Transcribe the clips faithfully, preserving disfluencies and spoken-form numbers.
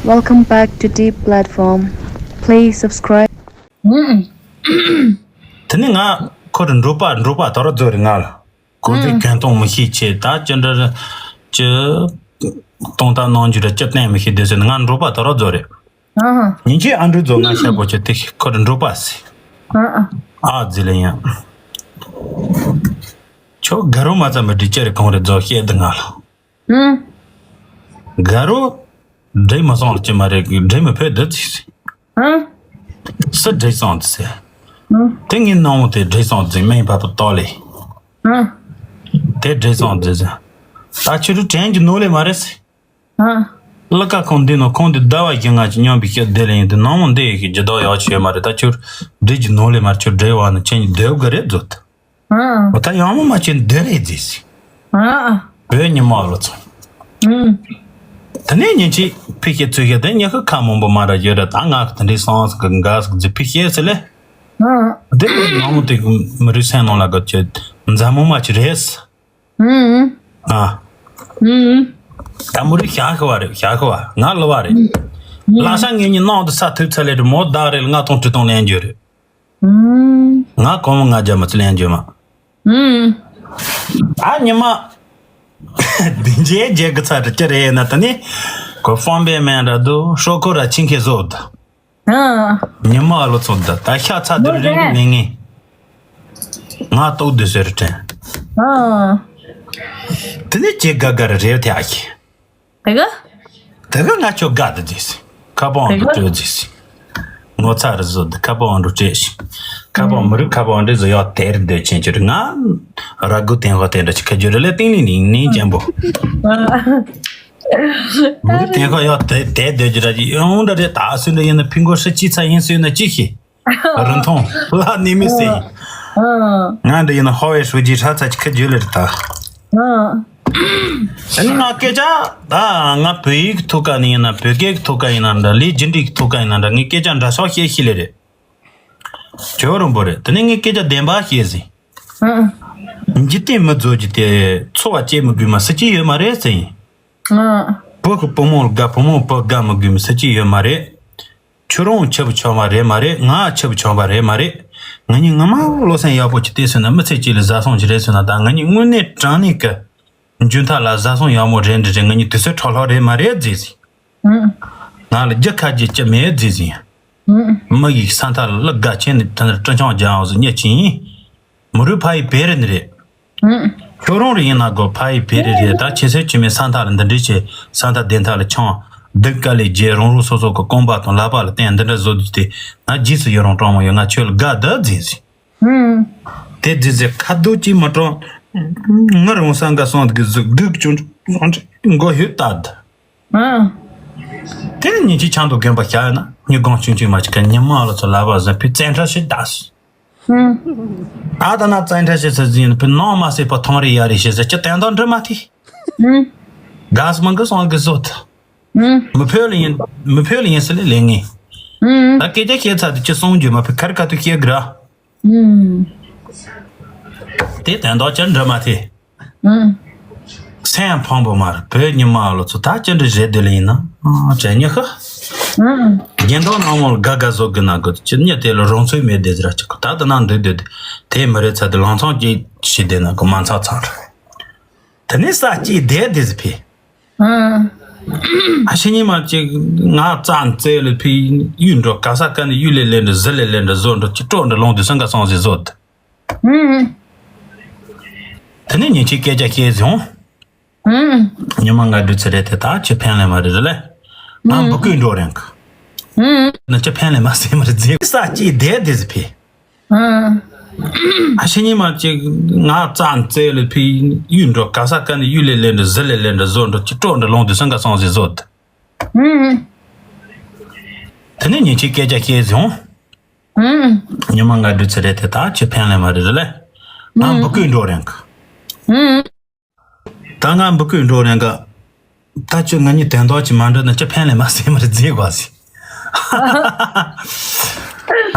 Welcome back to Deep Platform. Please subscribe. དེ་ནས་ང་ཁོ་རུ་འགྲོ་པ་འགྲོ་པ་དོ་རུ་རྫོ་རེ་ང་ལ་གོ་ཚིག་གན་གཏོང་མི་ཤེས་ཆེ་ད་ཅི་འདྲ་ཅི་གཏོང་ད་གནང་རྒྱུ་ར་ཅི་བསྟན་མི་ཤེས་དེ་ཟེར་ན་ང་འགྲོ་པ་དོ་རུ་རྫོ་རེ། ཉིན་གཅིག་ཨ་འགྲོ་རྫོ་ང་ཤ་པོ་ཆེ་དེ་ཁོ་རུ་འགྲོ་པ་ཟེར། ཨ་ཟེར་ལེ་ཡང་ཁྱོད་དགའ་རོ་མ་ཙམ་མི་འདྲི་ཅི་རེ་གང་རེ་རྫོ་བཤད་དུ་ང་ལ། ཨང་། དགའ་རོ། འདྲེ་མ་སོང་ལ་ཅི་མ་རེད་གི་འདྲེ་མི་ཕོད་འདི་ཚིག་ཟེར། ཨང་། སུ་འདྲེ་སོང་འདི་ཟེར། ཨང་། དེ་ངའི་ནང་མོ་དེ་འདྲེ་སོང་འདི་ཟེར་སྨན་བབ་ཏོ་ལེ། ཨང་། དེ་འདྲེ་སོང་འདི་ཟེར། ད་ཁྱོད་རུ་དྲན་གྱི་ནོ་ལེ་མ་རེད་ཟེར། ཨང་། ལ་ཀ་ཁོང་འདི་ནོ་ཁོང་འདི་ཟླ་བ་བཞི་ལྔ་ཅིག་སྙོམས་པའི་སྐྱིད་བདེ་ལེ་ཡིན་དུ་ནང་མོ་འདི་ཡི་གི་ཇི་ལྟར་ཡག་ཆེ་མ་རེད་ད་ཁྱོད་འདྲེ་གྱི་ནོ་ལེ་མ་རེད་ཁྱོད་འདྲེ་བ་ནི་ཁྱེད་ཉིད་སྡོད་དགོས་རེད་རྫོད། ཨ། འོ་ད་ཡང་མོ་མ་ཁྱེད་འདི་རེད་རྫིས། ཨ། བོད་ཉི་མ་ལོ་ཚོ། ཨུམ། དེ་ནས་ཉིན་གཅིག་ཕི་ཤེ་ཚུལ་ཤེ་དེ་ཉི་ཤུ་ཁ་མང་པོ་མ་ར་ཡོད་རེད་ད་ང་གི་དེ་འདྲའི་སང་སི་གི་འགའ་སི་གི་རྫི་ཕི་ཤེ་སི་ལེ། ཨ། དེ་ནས་ནང་མོ་དེ་གི་མི་རིགས་སེམས་ནང་ལ་གི་ཁྱེད་མཛའ་མོ་མ་ཅི་རེད། ཨུམ། ཨ། ཨུམ། ད་མི་རིགས་ཤ་ཤི་བ་རེད་ཤ་ཤི་བ་ང་ལི་བ་རེད། ལ་ཤ་ངེད་གཉིས་ནང་དུ་ས་ཐུབ་ཚ་ལེ་རེད་མོ་ད་རེད་ལྔ་སྟོང་ཁྲི་སྟོང་ལེན་རྒྱུ་རེད། ང་གོང་མ་ང་རྒྱ་མི་ཚུ་ལེན་རྒྱུ་མ། ཨ་ཉི་མ། དེ་རྗེས་རྗེས་གི་ཚ་དྲི་ཅི་རེད་ན་ད་ནི། ཁོ་ཧྥང་པེ་མེན་ར་དུ་ཧྲོ་ཁོ་ར་ཆིང་ཁེ་བཟོ་ད། ཉི་མ་ཨ་ལོ་ཚོ་ད་ད་ཤ་ཚ་དུ་རིང་གི་ནི་ངས། ང་ལྟོགས་དུ་ཟེར་དྲན། དེ་ནི་ཅི་དགའ་དགའ་རེ་རེ་ཐེ་ཨ་ཁྱི། དེ་ག་དེ་ག་ང་ཁྱོད་དགའ་དུ་རྫིས། ཁ་པང་དུ་སྤྲོད་རྫིས། ངོ་ཚ་རུ་བཟོ་དུ་ཁ་པང་དུ་སྤྲད་ཤིང་། ཁ་པང་མི་རུ་ཁ་པང་འདྲི་བཟོ་ཡག་དེར་སྡོད་ཆེན་གྱི་རུ་ང་། ར་གུ་དེན་ཁ་དེ་འདྲ་ཅི་ཁ་བརྗོད་རུ་ལས་ཏིང་ལི་ནིང་ནིང་ཅན་པོ། མི་རུ་དེན་ཁ་ཡག་དེ་དེ་སྡོད་ཀྱི་ར་ཅི་ཡོང་འདྲ་རེད་ད་སུ་འདྲ་ཡིན་ན་ཕི་མགོ་ཧྲི་ཅི་ཚ་ཡིན་སུ་ཡིན་ན་ཅི་ཤི། རིན་ཐང་ལ་ནི་མི་སེ། ང་འདི་ཡིན་ན་ཧོ་ཝེ་ཧྲུའུ་ཅི་ཧྲ་ཚ་ཅི་ཁ་རྒྱུ་ལེར་ད། ཨ་ནི་ང་སྐད་ཆ་ད་ང་བོད་ཡིག་ཐོག་ཀ་ནི་ཡིན་ན་བོད་སྐད་ཐོག་ཀ་ཡིན་ན་འདྲ་ལས་རྒྱུ་འབྲས་ཐོག་ཀ་ཡིན་ན་འདྲ་ངས་སྐད་ཆ་འདྲ་ཤོག་བཤད་ཤི་ལེ་རེད། ཇོ་རོང་པོ་རེད་དེ་ནི་ངས་སྐད་ཆ་བདེན་པ་བཤད་ཟིན། འཇིག་རྟེན་མི་རྫོགས་ཀྱི་དེ་འཚོ་བ་སྐྱེལ་མི་དགོས་མ་སུ་གཅིག་ཡོད་མ་རེད་ཟིན། བུ་གི་བུ་མོ་ལ་དགའ་བུ་མོ་བུ་དགའ་མི་དགོས་མ་སུ་གཅིག་ཡོད་མ་རེད། ཁྱོད་རང་ཆབ་ཆོག་པ་རེད་མ་རེད། ང་ཆབ་ཆོག་པ་རེད་མ་རེད། ང་གཉིས་ངོ་མ་བློ་སེམས་ཡག་པོ་ཅིག་བལྟས་སོང་ན་མི་ཚེ་གཅིག་ལ་བཟའ་ཚང་ཅིག་རེད་སོང་ན་ད་ང་གཉིས་དངོས་གནས་དྲང་གནས་ཀྱི་མཇུག་མཐའ་ལ་བཟའ་ཚང་ཡག་མོ་རེད་འདྲི་རེད། ང་གཉིས་དུས་ཚོད་འཕྲོ་བརླག་རེད་མ་རེད་རྫིས་ཟིན། ང་ལ་རྒྱུ་ཁ་རྒྱུ་ཅི་མེད་རྫིས་ཟིན། མི་ཡིས་ས་མཐའ་ལ་དགའ་ཆེན་ནས་དེ་འདྲ་སྤྲིན་ཆང་རྒྱག་འོང་ཟིན་ཉེ་ཆིན། མི་རུས་ཕ་ཡི་བེ་རི་ནི་རེད། ཁྱོད་རང་རེ་ཡིན་ན་གོ་ཕ་ཡི་བེ་རི་རེད་ད་ཁྱེད་ཚོས་ཁྱིམ་མི་ས་མཐའ་ལ་འདི་འདྲས་བྱས་ས་མཐའ་བདེ་མཐའ་ལ་ཆང་སྡུག་དཀའ་ལས་རྒྱལ་རང་རང་སོ་སོ་གི་རྐང་པ་དང་ལག་པ་ལ་བརྟེན་འདི་འདྲ་བཟོ་དུས་དེ་ང་རྗེས་སུ་ཡི་རང་སྤྲང་མོ་ཡོད་ང་ཁྱོད་ལ་དགའ་བདག་འཛིན་ཟིན། དེ་རྫིས་ཟེར་ཁ་རྡོ་གཅིག་མ་སྤྲང་ངར་འོང་ས་འགའ་སོང་གི་གཟུགས་སྡུག་ཅུང་ཅུང་སོང་ཅི་མགོ་ཧུད་ལྟ་བདག་དེ་ནི་ཉིན་གཅིག་ཆང་དུ་རྒན་པ་བཞག་ཡོད་ན་ཉི་གང་ཆུང་ཆུང་མ་ཅིག་གི་ཉི་མ་ལ་ཚོ་ལབ་པ་ཟིན་ཕི་བཙན་ཁྲ་ཞིག་བཏགས་སོང་། ད་ལྟ་ན་བཙན་ཁྲ་ཞིག་ཟེར་ཟིན་ཕི་ནང་མ་སྲིད་པ་ཐང་རེ་ཡ་རེ་ཞིག་ཟེར་ཅི་དན་དང་འདྲི་མ་ཐི། དགའ་སི་མང་གི་སོང་གི་བཟོ་ཐི། མི་ཕོད་ལ་ཡིན་མི་ཕོད་ལ་ཡིན་སི་ལེ་ལེ་ངེས། ད་སྐད་ཆ་བཤད་ཚར་དུ་ཅི་གསུང་རྒྱུ་མ་ཕི་ཁར་ཁ་ཐུག་བཤད་གི་ར། དེ་དན་དང་ཅི་འདྲི་མ་ཐི། སེམས་ཕམ་པོ་མ་རེད་བོད་ཉི་མ་ལོ་ཚོ་ད་ཅི་འདྲ་བཞེས་དེ་ལ་ཡིན་ན་ཨ་ཅི་ཉི་ཤུ། རྒྱན་དང་ནང་མོ་ལ་དགའ་དགའ་བཟོ་གི་ན་དགོས་ཅི་ཉི་དེ་ལ་རང་ཚོད་མེད་དེ་ཟེར་ཅི་གོ་ད་ད་ན་འདུག་དེ་དེ་མི་རེད་ཚ་དེ་ལང་ཚང་ཅི་ཞིག་དེ་ན་གོ་མ་ཚང་ཚང་རེད། དེ་ནས་ས་ཅི་དེ་དེ་ཟི་ཕི། ཨ་ཤི་ཉི་མ་ཅིག་ང་རྩ་རྩེ་ལ་ཕི་གཡུ་འགྲོ་ག་ས་ག་ནས་གཡུ་ལེ་ལེ་འདྲ་ཟི་ལེ་ལེ་འདྲ་བཟོ་འགྲོ་ཅི་སྤྲོ་འདྲ་ལོང་དུ་སང་ག་སོང་ཟི་བཟོ་དེ། དེ་ནས་ཉིན་གཅིག་སྐད་ཆ་བཤད་བྱུང་། ཉི་མ་ང་དུས་ཚོད་རེད་དེ་ད་ཁྱི་ཕན་ལས་མ་རེད་རེད་ལེ། ང་འབུ་རྐོས་འགྲོ་རན་གི། ན་ཁྱི་ཕན་ལས་མ་ཟེར་མ་རེད་རྫིག་ས་ཅི་དེ་དེ་ཟི་ཕི། ཨ་ཤི་ཉི་མ་ཅིག་ང་རྩ་རྩེ་ལ་ཕི་གཡུ་འགྲོ་ག་ས་ག་ནས་གཡུ་ལེ་ལེ་འདྲ་ཟི་ལེ་ལེ་འདྲ་བཟོ་འགྲོ་ཅི་སྤྲོ་འདྲ་ལོང་དུས་སང་ག་སོང་ཟི་བཟོ་དེ། དེ་ནས་ཉིན་གཅིག་སྐད་ཆ་བཤད་བྱུང་། ཉི་མ་ང་དུས་ཚོད་རེད་དེ་ད་ཁྱི་ཕན་ལས་མ་རེད་རེད་ལེ། ང་འབུ་རྐོས་འགྲོ་རན་གི། ད་ང་འབུ་རྐོས་འགྲོ་རན་གི། ད་ཁྱོད་ང་གཉིས་དོན་དག་ཅིག་མ་འགྲོ་ན་ཁྱི་ཕན་ལས་མ་ཟེར་མ་རེད་རྫིག་གོ་ཟི།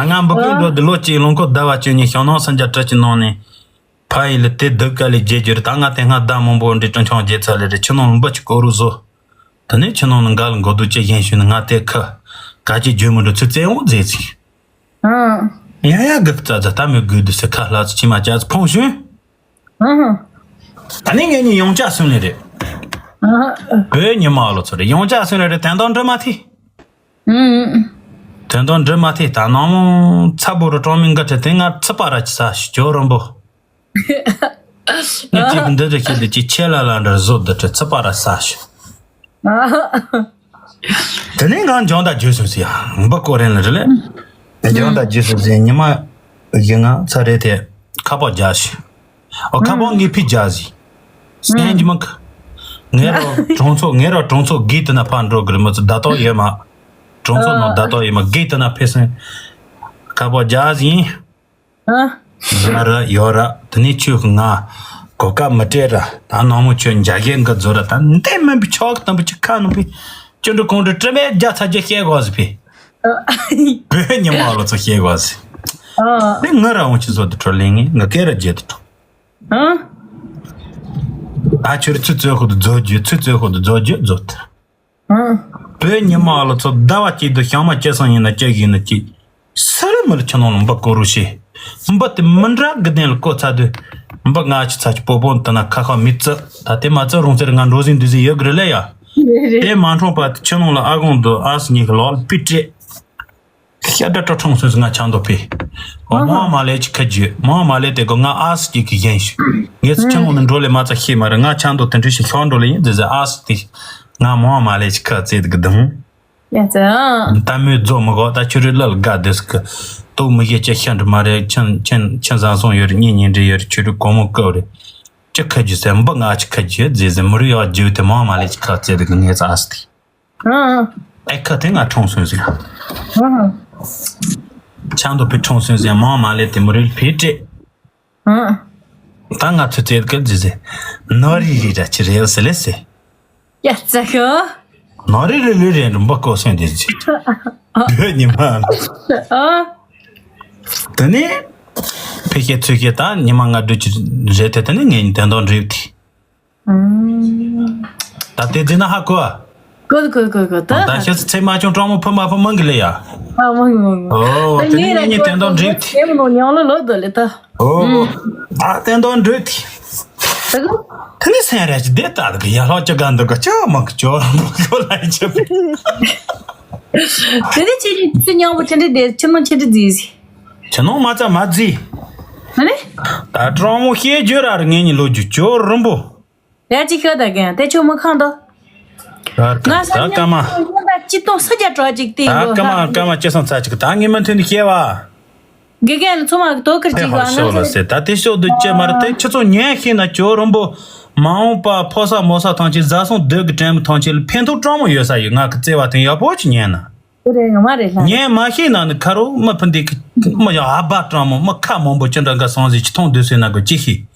ང་འབུ་རྐོས་འགྲོ་དེ་ལོ་གཅིག་ལོ་འཁོར་ཟླ་བ་བཅུ་གཉིས་ཞང་ནང་སུམ་བརྒྱ་དྲུག་ཅུ་ནང་ནས། ཕ་ཡི་ལ་དེ་སྡུག་དཀའ་ལས་རྒྱལ་རྒྱུ་རེད་ད་ང་དེ་སྔ་ཟླ་མང་པོ་འདྲི་སྤྲིན་ཆང་རྒྱལ་ཚར་ལེ་རེད་ཁྱི་ནང་ལ་འབུ་ཅིག་བསྐོར་རུ་བཟོ། ད། དེ་ནས་ཁྱི་ནང་ལ་འགའ་ལ་འགོ་དུ་ཅི་བཞིན་ཞུས་ནས། ང་དེ་ཁ་ག་ཅི་བརྗོད་མི་འགྲོ་ཚུལ་བཙན་འོག་མཛད་ཚིག་ཡ་ཡ་གི་ཙ་ཙ་ད་མི་དགོས་འདུག་ཟེར། ཁ་ལྷ་ཚོ་ཕྱི་མ་ཅག་ཚོ་ཕོངས་ཤུན། ཨ་ནི་ངེད་གཉིས་ཡོང་ཅག་སུན་ལེ་རེད། བོད་ཉི་མ་ལོ་ཚོ་རེད། ཡོང་ཅག་སུན་ལེ་རེད། དོན་དག་འདྲི་མ་ཐེ། དོན་དག་འདྲི་མ་ཐེ། ད་ནང་མོ་ཚ་བོ་རུ་གྲོང་མི་འགའ་ཁྲི་དེ་ང་ཚི་པ་ར་ཅི་ས་ཞིག་ཇོ་རོན་པོ། ངས་ཅིག་འདི་འདྲ་བྱེད་འདི་ཅིག་ཆེ་ལ་ལ་འདྲ་བཟོ་འདི་ཁྲི་ཚི་པ་ར་ས་ཞིག་དེ་ནས་ང་འཇོན་དང་རྒྱུ་སོང་ཟེར་ཡ། འབུ་ཀོ་རེན་ལ་རེ་ལེ། འཇོན་དང་རྒྱུ་སོང་ཟེར། ཉི་མ་བཞི་ལྔ་ཚ་རེད་དེ། ཁ་པར་རྒྱག་ཤི། ཨོ་ཁ་པར་ངས་ཕི་རྒྱག་ཟིག་སེང་གི་མི་ཁ། ངའི་རོ་གྲོང་ཚོ་ངའི་རོ་གྲོང་ཚོ་གི་དེ་ན་ཕར་འགྲོ་གི་རེད། མི་ཚོ་བརྡ་ཏོ་ཡོད་མ། གྲོང་ཚོ་ནང་བརྡ་ཏོ་ཡོད་མ། གི་དེ་ན་ཕེ་སེང་། ཁ་པར་རྒྱག་ཟིག་ཨ། ཡ་ར་ཡོ་ར། དེ་ནས་ཁྱོད་ཀྱི་ང་གོ་སྐབས་མི་སྤྲད་ར། ད་ནང་མོ་ཁྱོད་འཇའ་གས་འགི་རྫོ་ར། ད་འདི་མིན་པའི་ཆོག་དམ་པོ་ཅིག་ཁ་ནང་པའི་ཅོ་འདྲི་ཁོང་འདྲི་དྲི་མེད་རྒྱ་ཚ་རྒྱ་བཤད་དགོས་ཟེར་ཕི། བོད་ཉི་མ་ལོ་ཚོ་བཤད་དགོས་ཟེར། ཨ། དེ་ང་ར་འོང་ཆི་བཟོ་དུ་འཕྲོ་ལེན་ངེས་ང་སྐད་ར་རྒྱལ་དུ་འཕྲོ། ཨ། ད་ཁྱོད་ཚུ་ཚོད་ཁོ་དུ་རྫོ་རྒྱུ་ཚུ་ཚོད་ཁོ་དུ་རྫོ་རྒྱུ་རྫོ་དུ། བོད་ཉི་མ་ལོ་ཚོ་ཟླ་བ་གཅིག་ཏུ་ཞག་མ་བཅུ་ཙམ་ཡིན་ན་བཅུ་བཞི་ཡིན་ན་གཅིག་སུ་ལ་མི་ལ་ཁྱི་ནང་ལ་འབུ་བསྐོ་རོགས་བྱེད། འབུ་དེ་མི་འདྲ་གི་གདན་ལ་བསྐོ་ཚར་དུས་འབུ་ང་ཆི་ཚ་ཆི་པོ་པོ་འདི་ན་ཁ་ཁ་མི་བརྩི། ད་དེ་མ་བརྩི་རུང་ཚེ་ང་འགྲོ་ཟིན་འདུག་ཟིན་ཡོད་གི་རེད་ལེ་ཡ། དེ་མ་འཁྲུངས་པ་དེ་ཁྱི་ནང་ལ་ཨ་ཁོང་དུ་ཨ་སི་གཉིས་ཀྱི་ལོག་ལ་པི་སྤྲད། ཤ་དྲ་ཏྲ་ཁྲོང་སོང་སོང་ང་ཆང་དོ་ཕི། འོ་མོ་མ་ལེ་ཅི་ཁ་རྒྱུ་མོ་མ་ལེ་དེ་གོ་ང་ཨ་སི་ཅིག་གི་གཞན་ཞིག་ངས་སུ་ཆང་འོ་ནི་འགྲོ་ལེ་མ་ཚ་ཤེས་མ་རེད། ང་ཆང་དོ་དེ་འདྲ་ཞིག་ཤོག་འགྲོ་ལེ་ཡིན་ཟེར་ཟེར་ཨ་སི་དེ་ང་མོ་མ་ལེ་ཅི་ཁ་རྩེ་དེ་གི་དང་། ཡ་ཙི་ཨ། ད་མོས་རྫོ་མི་གོ་ད་ཁྱོད་རི་ལ་ལ་དགའ་དེ་སི་གི་ཏོ་མི་ཡེ་ཅི་ཤ་འདྲི་མ་རེད། ཆང་ཆང་ཆང་བཟང་སོང་ཡོད་རེད། གཉིས་གཉིས་འདྲི་ཡོད་རེད། ཁྱོད་རི་གོ་མོ་ཀ་རེད། ཅི་ཁ་རྒྱུ་ཟེར་འབུ་ང་ཅི་ཁ་རྒྱུ་ཟེར་ཟེར་མི་རུ་ཡག་རྒྱུ་དེ་མོ་མ་ལེ་ཅི་ཁ་རྩེ་དེ་གི་ངས་ཨ་སི་དེ། ཨ། ཨེ་ཁ་དེ་ང་ཁྲོང་སོན་ཟིན། ཨ། ཆང་དུ་ཕི་ཁྲོང་སོན་ཟིན་མང་མ་ལེ་དེ་མི་རིལ་ཕི་སྤྲད། ཨ། ད་ང་ཚོ་ཚེ་གི་ཟི་ཟི། ནོ་རི་རི་ར་ཅི་རེད་ཟེར་ལེ་ཟེར། ཡ་ཙ་ཤོ། ནོ་རི་རི་རི་རེད་འབུ་ཀོ་སོན་དེ་ཟི། བོད་ཉི་མ། ཨ། དེ་ནས་ཕི་ཁེ་ཚུ་ཁེ་ད་ཉི་མ་ང་འགྲོ་ཅི་རེད་དེ་དེ་ནས་ངས་དན་དོན་འགྲིབ་དེ། ད་དེ་རྗེས་ན་ཧ་གོ། གོ་གོ་གོ་གོ་ད། ད་ཤི་ཚེ་མ་བྱུང་སྤྲང་མོ་ཕུ་མ་ཕུ་མང་གི་ལེ་ཡ། ཨ་མང་གི་མང་གི། ཨོ་དེ་ནི་ངས་ནི་བསྟན་དོན་འགྲིག་དེ། ཨེ་མོ་ཉང་ལ་ལོ་དོ་ལེ་ད། ཨོ་ཨོ། ད་བསྟན་དོན་འགྲིག་དེ། ད་གོ། དེ་ནི་སེང་ར་ཅི་བདེ་ད་གི་ཡ་ལྷག་ཅི་ག་འདུག་གི་ཅི་མང་གི་ཅོ་མང་གི་ལ་ཅི། དེ་ནི་ཅི་ཅི་ཉང་པོ་ཅི་འདྲ་དེ་ཅི་མང་ཅི་འདྲ་ཟིག་ཅི་ནོ་མ་ཙ་མ་ཟིག་ཨ་ནི། ད་སྤྲང་མོ་ཤེས་རྒྱུ་ར་ར་ངས་ནི་ལོ་རྒྱུ་ཅོ་རིན་པོ། ར་ཅིག་ཤོད་ད་གན་དེ་ཆོ་མི་ཁང་དོ། ད་ང་ས་ད་ཉམས་ཀ་མ། ད་ཅི་ཏོང་ས་རྒྱ་གྲོགས་ཅིག་དེ་ད་ཡིན་ཀ་མ་ཀ་མ་ཅི་སང་ཚ་ཅིག་ད་ངས་མ་མཐུན་ནི་ཤེས་བ། དགེ་རྒན་ཚོ་མ་གི་དོ་ཁུར་ཅིག་ཧ་ང་ཤོག་ལ་ཚོ་ཟེར་ད་དེ་ཤོག་དུ་ཅི་མ་རེད་དེ་ཁྱི་ཚོ་ཉན་ཤེས་ན་ཅོ་རིན་པོ། མ་འོངས་པ་ཕོ་ས་མོ་ས་ཐང་ཆེ་བཟའ་སོང་སྡོད་གི་དྲན་མི་ཐང་ཆེ་ལ་ཕན་ཐོགས་སྤྲང་མོ་ཡོད་ས་ཡོད། ང་གི་བརྩེ་བ་དེ་ཡག་པོ་ཅིག་ཉན་ན། དེ་རེད་ང་མ་རེད་ལ། ངས་མ་ཤེས་ན་ནི་ཁ་རོ་མི་ཕུ་འདི་གི་མི་ཡང་ཨ་བ་སྤྲང་མོ་མི་ཁ་མང་པོ་ཅི་འདྲ་འགའ་སོང་ཟིག་ཅི་མཐོང་འདུག་ཟེར་ན་གོ་ཅི་ཤེས།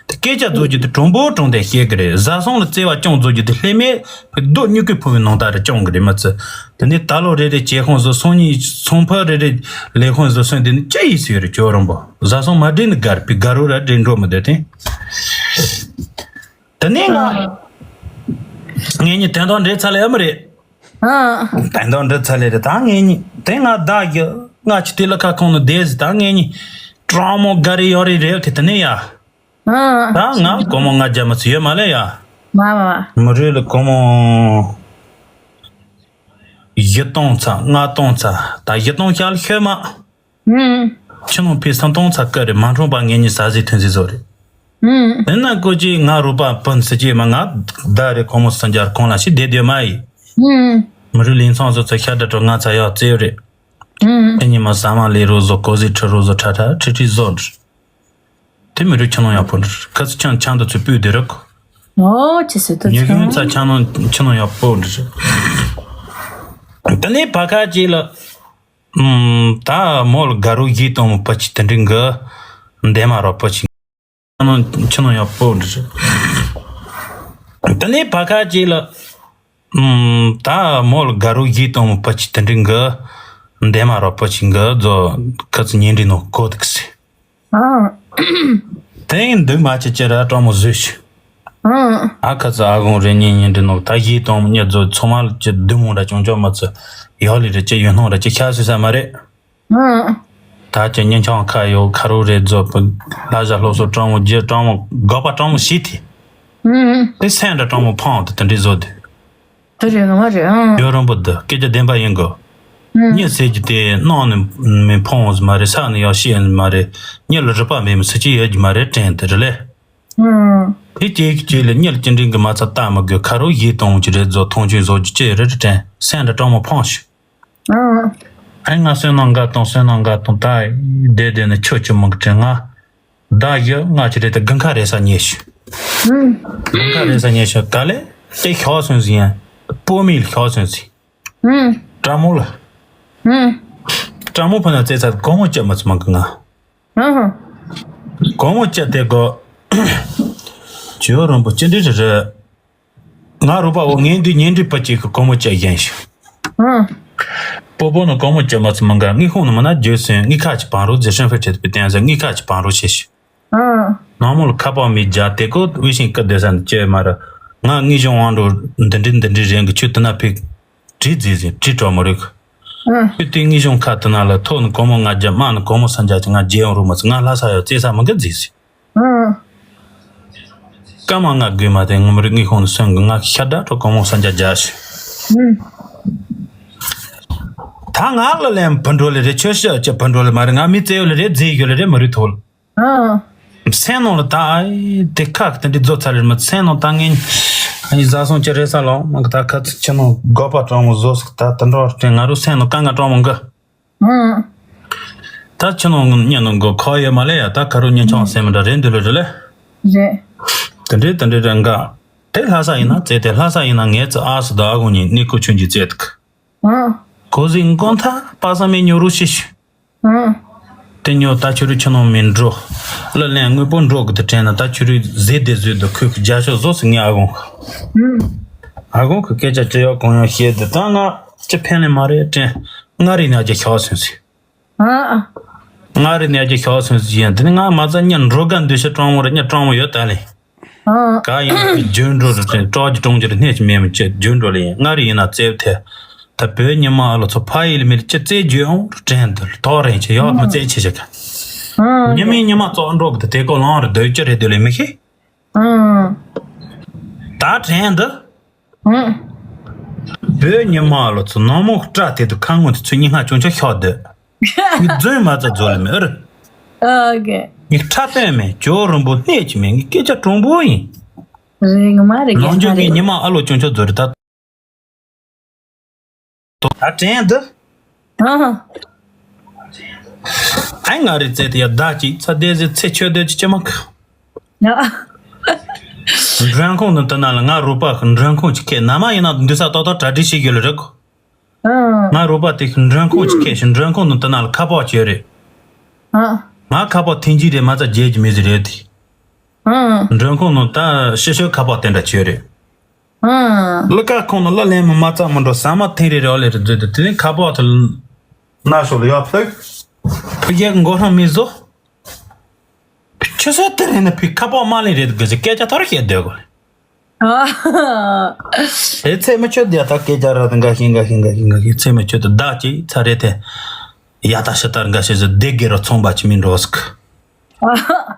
དེ་སྐད་ཆ་རྫོགས་རྒྱུ་དེ་གྲུང་པོ་གྲུང་དེ་ཤེས་གི་རེད། བཟའ་སོང་ལ་བརྩེ་བ་ཅུང་རྫོགས་རྒྱུ་དེ་ལྷད་མེད་ཕུ་རྡོ་སྨྱུ་གུ་ཕུ་བའི་ནང་ལྟར་རེ་སྐྱོང་གི་རེད་མི་ཚེ། དེ་ནས་ད་ལོ་རེ་རེ་བྱེད་ཁོང་བཟོ་སོང་ཉིན་སོང་ཕ་རེ་རེ་ལས་ཁོང་བཟོ་སོང་དེ་ནི་ཅི་ཡིན་ཟེར་རེད་ཅོ་རོང་པོ། བཟའ་སོང་མ་འདྲེས་ནི་དགར་པི་དགར་རོ་ར་འདྲེས་འགྲོ་མི་འདོད་དེ། དེ་ནས་ང་ངེད་གཉིས་དོན་དག་འདྲེས་ཚར་ལ་ཡོད་མི་རེད། ཨ། དོན་དག་འདི་ཚ་ལེ་རེད། ད་ངེད་གཉིས་དེ་ང་བདག་གི་ང་ཆི་དེ་ལ་ཁ་ཁོང་ནི་བསྡད་ཟི། ད་ངེད་གཉིས་སྤྲང་མོ་དགའ་རེ་ཡོང་རེ་རེད་དེ་དེ་ནས་ཡ། ཨ། ད་ང་སྒོར་མོ་ལྔ་བརྒྱ་མ་ཚུད་ཡོད་མ་ལེ་ཡ། མ་མ་མ། མི་རེ་ལ་སྒོར་མོ་བཞི་སྟོང་ཚ་ལྔ་སྟོང་ཚ་ད་བཞི་སྟོང་ཤར་ལ་ཤོད་མ། ཨུམ། ཁྱི་ནང་ཕི་སང་སྟོང་ཚ་ཀ་རེད། མ་འཁྲུངས་པ་ངེད་གཉིས་ཟ་ཟི་ཐོན་ཟི་བཟོ་རེད། ཨུམ། དེ་ན་ཀོ་ཅི་ང་རུ་པ་བུན་སི་ཅི་མ་ང་ད་རེ་ཁོ་མོ་སི་འཇར་ཁོང་ལ་ཤི་བསྡད་སྡོད་མ་ཡི། ཨུམ། མི་རུ་ལིན་ཚང་བཟོ་ཚོ་ཤ་དྲ་དྲོ་ང་ཚ་ཡག་རྩེ་རེད། ཨུམ། ཨེ་ཉི་མ་ཟ་མ་ལས་རོ་བཟོ་ཀོ་ཟི་ཁྲི་རོ་བཟོ་ཁྲ་ཁྲ་ཁྲི་ཁྲི་བཟོ་འདྲ། དེ་མི་རུ་ཁྱི་ནང་ཡག་པོ་འདྲ་ཁ་སི་ཆང་ཆང་དུ་ཚུད་སྤུས་བདེ་རོག་ཨོ་ཅི་སི་ཏུ་ཉི་ཤུ་ཚ་ཆང་ནང་ཁྱི་ནང་ཡག་པོ་འདྲ། དེ་ནས་ཕ་ཁ་ཅིག་ལ། ད་མོ་ལ་དགའ་རོགས་ཡིད་གཏོང་མོ་པ་ཅི་དེ་འདྲི་འགི་འདེ་མ་རོགས་པ་ཅི་ཁྱི་ནང་ཡག་པོ་འདྲི། དེ་ནས་ཕ་ཁ་ཅིག་ལ། ད་མོ་ལ་དགའ་རོགས་ཡིད་གཏོང་མོ་པ་ཅི་དེ་འདྲི་འགི་འདེ་མ་རོགས་པ་ཅི་འགི་རྫོ་ཁ་ཚི་ཉིན་འདྲི་ནོ་གོ་དུག་སི། དེ་འདུག་མ་ཅི་ཅི་ར་སྤྲང་མོ་བཟོས་ཤི། ཨ་ཁ་ཚ་ཨ་གོང་རེ་གཉིས་གཉིས་འདྲི་ནོ་ད་གཞས་གཏོང་མི་ཉེ་ཚོ་ཚང་མ་ལ་ཅི་བདུད་མོ་ར་ཅུང་ཅོག་མ་ཚོ་ཡག་ལི་རེ་ཅི་ཡོད་སྣང་ར་ཅི་ཤ་སུ་ས་མ་རེད། ད་ཅི་ཉིན་ཆང་ཁ་ཡོད་ཁ་རོ་རེ་རྫོ་པ་ལ་ཞ་སློབ་གསོ་སྤྲང་མོ་རྒྱུ་སྤྲང་མོ་དགོས་པ་སྤྲང་མོ་ཞིག་དེ་དེ་སེམས་འདྲ་སྤྲང་མོ་ཕང་དེ་དེ་འདྲི་བཟོ་དེ། དེ་རེད་ང་མ་རེད་ཨང་། ཡོད་རང་པོ་འདི་སྐད་ཆ་བདེན་པ་ཡིན་གོ། ཨང་། གཉིད་སད་ཀྱི་དེ་གནང་ནས་མི་ཕོངས་མ་རེད་ས་ནས་ཡག་ཤེས་ཡིན་མ་རེད། གཉིད་ལ་རི་པ་མེད་མི་སུ་ཅི་ཡོད་ཀྱི་མ་རེད་དྲན་དེ་རེད་ལེ། ཨང་། དེ་སྐྱེས་ཀྱི་སྐྱེས་ལ་གཉིད་ལ་ཅི་འདྲིན་གི་མ་ཚ་ལྟ་མི་དགོས་ཁ་རོ་ཡིད་གཏོང་གི་རེད་བཟོ་མཐོང་ཆུང་བཟོ་རྒྱུ་ཅི་ཡོད་རེད་དྲན་སེམས་འདྲ་སྤྲང་མོ་ཕོངས་ཤིག་ཨང་། ཨེ་ང་བསོད་ནམས་འགའ་གཏོང་བསོད་ནམས་འགའ་གཏོང་ད་བསྡད་བསྡད་ནས་ཆོ་ཆོ་མི་དྲན་ང་། ཟླ་བཞི་ལྔ་ཅི་རེད་དེ་དགུན་ཁ་རེད་ས་ཉེ་ཞུ། ཨང་། དགུན་ཁ་རེད་ས་ཉེ་ཞུ་ག་ལེ་དེ་ཤོག་སོན་ཟིན་ཡང་སྤོ་མིལ་ཤོག་སོན་ཟིན། ཨང་། ཀྲ་མོ་ལ། ཨང་། ཀྲ་མོ་ཕ་ན་རྩེ་ཚ་སྒོ་མོ་བཅད་མ་ཚུ་མ་གི་ང་། ཨང་། སྒོ་མོ་བཅད་དེ་གོ་ཇོ་རོན་པོ་ཅི་འདྲི་རེ་རེ། ང་རུ་པ་འོ་ངན་འདི་ཉན་འདྲི་པ་ཅིག་གི་སྒོ་མོ་བཅད་བཞིན་ཞུ། ཨང་། པོ་པོ་ནི་སྒོ་མོ་བཅད་མ་ཚུ་མ་ག་ངི་ཁོང་ནི་མ་ན་ཇོ་སོན་ངི་ཁ་ཅི་བང་རུ་རྫི་ཧྲན་ཧྥེ་ཁྲེད་པའི་བསྟན་ས་ངི་ཁ་ཅི་བང་རུ་ཆེ་ཞུ། ཨང་། ནང་མོ་ལ་ཁ་པར་མི་རྒྱ་དེ་ཀོ་ཝི་ཤིང་ཀི་སྡོད་ས་འདི་ཅེ་མ་ར། ང་ངི་གཞུང་དབང་འགྲོ་འདི་འདྲི་འདི་འདྲི་རེད་གི་ཆུ་དུ་ན་ཕིག་བྲིས་རྫིས་ཟིན་བྲིས་གྲོགས་མོ་རིག་ཨང་། ཆུ་དེ་ངི་གཞུང་ཁ་དུ་ན་ལ་ཐོག་ནི་གོ་མོ་ང་རྒྱ་དམག་ནི་གོ་མོ་ས་འཇག་ཅི་ང་རྒྱལ་ཡོང་རུ་མ་ཚུ་ང་ལྷ་ས་ཡོ་རྩེ་ས་མི་འགི་རྫིས་ཟིན། ཨང་། སྐར་མ་ལྔ་དགོས་མ་དེ་ངོ་མ་རིག་ངི་ཁོང་ནི་སོན་གི་ང་ཤ་དྲག་གྲོགས་གོ་མོ་ས་འཇག་རྒྱ་ཞིག་ཨང་། ད་ང་ལ་ལན་བུ་འགྲོ་ལེ་རེད་ཆོས་ཤ་ཅི་བུ་འགྲོ་ལེ་མ་རེད་ང་མི་རྩེ་ཡོ་ལེ་རེད་རྫིས་ཡོ་ལེ་རེད་མ་རུ་ཐོལ། ཨང་། སེམས་ནང་ལ་ད་ཨེ་དེ་ཁ་གི་དེ་འདྲི་རྫོ་ཚ་ལེར་མ་སེམས་ནང་ད་ངན་ཨ་ནི་བཟའ་སོང་ཅི་རེད་ས་ལོ་མ་གི་ད་ཁ་ཚི་ཆི་ནང་དགོས་པ་དྲང་མོ་བཟོ་སི་ད་དུ་འགྲོ་དྲན་ང་རུ་སེམས་ནང་དཀའ་ངལ་དྲང་མོ་འགི་ཨང་། ད་ཆི་ནང་ཉན་ནང་གི་ཁོ་ཡོད་མ་ལེ་ཡ་ད་ཁ་རུ་ཉན་ཆང་སེམས་མི་འདྲ་རེད་འདི་ལོ་རེད་ལེ། རེད། དེ་འདྲེ་དེ་འདྲེ་རེད་འགའ། དེ་ལྷ་ས་ཡིན་ན་རྩེ་དེ་ལྷ་ས་ཡིན་ན་ངས་ཚི་ཨ་སི་ད་ཨ་གོང་ཉིན་ནི་ཀུ་ཆུན་གྱི་རྩེ་དུ་གི་ཨང་། གོ་ཟིག་མགོ་མཐའ་པ་ས་མེད་ཉོ་རུ་ཤི་ཤི། ཨང་། དེ་ཉོ་ད་ཆུ་རུ་ཆུ་ནང་མི་འགྲོ། གླུ་ལེན་དངོས་པོ་འགྲོ་གི་དུ་དྲན་ན་ད་ཆུ་རུ་ཟེ་དེ་ཟོས་དུ་ཁོས་གི་རྒྱ་ཤོག་བཟོ་སི་ངས་ཨ་གོང་གི་ཨང་། ཨ་གོང་གི་སྐད་ཆ་ཅི་ཡོད་གང་ཡོད་བཤད་དུ་ད་ང་ཅི་ཕན་ལེ་མ་རེད་དྲན། ང་རི་ན་རྒྱ་ཤོག་སོན་སི། ཨང་། ང་རི་ན་རྒྱ་ཤོག་སོན་སི་ཡིན་དེ་ནི་ང་མ་ཚ་ཉ་འགྲོ་ག་འདུ་ཤ་གྲང་མོ་རེད་ཉ་གྲང་མོ་ཡོད་ད་ལེ། ཨང་། ག་ཡིན་ན་རྒྱུན་འགྲོ་རུ་དྲན་གྲོགས་ཀྱི་གྲོང་ཁྱེར་སྣེ་ཅི་མེད་མི་ཅི་རྒྱུན་འགྲོ་ལ་ཡིན་ང་རི་ཡིན་ན་རྩེབ་ཐལ། ད་བོད་ཉི་མ་ཨ་ལོ་ཚོ་ཕ་ཡིལ་མིལ་ཅི་རྩེ་རྒྱུ་ཨང་རུ་དྲན་དུ་ཐོག་རེན་ཆེ་ཡོག་མི་རྩེ་ཆེ་ཆེ་ག་ཨང་། ཉི་མའི་ཉི་མ་ཙོག་འགྲོ་གི་དེ་དེ་ཀོ་ལང་རུ་སྡོད་ཅི་རེད་སྡོད་ལེ་མི་ཤེས། ཨང་། ད་དྲན་དུ། ཨང་། བོད་ཉི་མ་ཨ་ལོ་ཚོ་ནང་མོ་སྐྲ་དེ་དུ་ཁ་ངོ་དེ་ཚོ་སྙིང་ཁ་ཅུང་ཆ་ཤོག་སྡོད། ངས་རྫུན་མ་ཚ་རྫུན་ལ་མེད་ཨ་རེད། ཨོ་ཀེ། ངས་ཁྲ་སྟོན་མེད་ཇོ་རིན་པོ་གནས་ཀྱི་མེད་ངས་སྐད་ཆ་དྲང་པོ་ཡིན། རེད་ངོ་མ་རེད་ནང་ཆོས་ངས་ཉི་མ་ཨ་ལོ་ཆུང་ཆུང་རྫུན་རེད་ད། ད་དྲན་འདི། ཨ་ཧ། ཨ་ང་རེ་རྩེ་དེ་ཡ་ཟླ་གཅིག་ཚ་བསྡད་ཟེར་ཚེ་ཆོས་སྡོད་ཀྱི་ཅི་མ་ཁ། ཨ། མགྲོན་ཁང་དུ་འདི་ན་ལ་ང་རུ་པ་གི་མགྲོན་ཁང་ཅིག་ཁེ་ན་མ་ཡིན་ན་འདུས་ས་ཏོག་ཏོག་གྲ་སྒྲིག་བྱེད་རྒྱུ་ལ་རེད་གོ། ཨང་། ང་རོགས་པ་དེ་མགྲོན་ཁང་ཅིག་ཁེལ་ཞིང་མགྲོན་ཁང་ནང་དུ་ན་ལ་ཁ་པར་བྱོས་རེད། ཨང་། ང་ཁ་པར་ཐེན་གྱི་རེད་མ་རྩ་རྒྱས་ཀྱི་མི་ཟིག་རེད་དེ། ཨང་། མགྲོན་ཁང་ནང་ད་ཤི་ཤོ་ཁ་པར་དེ་འདྲ་བྱོས་རེད། ཨང་། ལི་ཀ་ཁོང་ནང་གླུ་ལེན་མི་མ་རྩ་མི་འགྲོ་ཟ་མ་ཐེན་རེ་རེ་ཨོ་ལེ་རེ་མཛོད་དེ་དེ་ནས་ཁ་པར་དུ་ན་ཤོ་ལ་ཡོད་ཕུག་ཕུག་ཡག་མགོ་ཧྲང་མི་བཟོ། ཆུ་ཚོད་དེ་རིང་ནས་ཕི་ཁ་པར་མ་ལེན་རེད་འདུག་གི་སྐད་ཆ་ཐོར་བཤད་སྡོད་དགོས། ཨ། དེ་ཚེ་མི་ཆོད་དེ་ད་སྐད་ཆ་ར་དང་འགའ་ཤས་འགའ་ཤས་འགའ་ཤས་འགའ་ཤས་ཚེ་མི་ཆོད་དེ་བདག་ཅིག་ཚ་རེད་དེ། ཡ་ད་ཤི་ལྟར་འགའ་ཤས་སུ་བདེ་དགེ་རུ་ཚོང་པ་ཅི་མིན་འགྲོ་སུ་གི།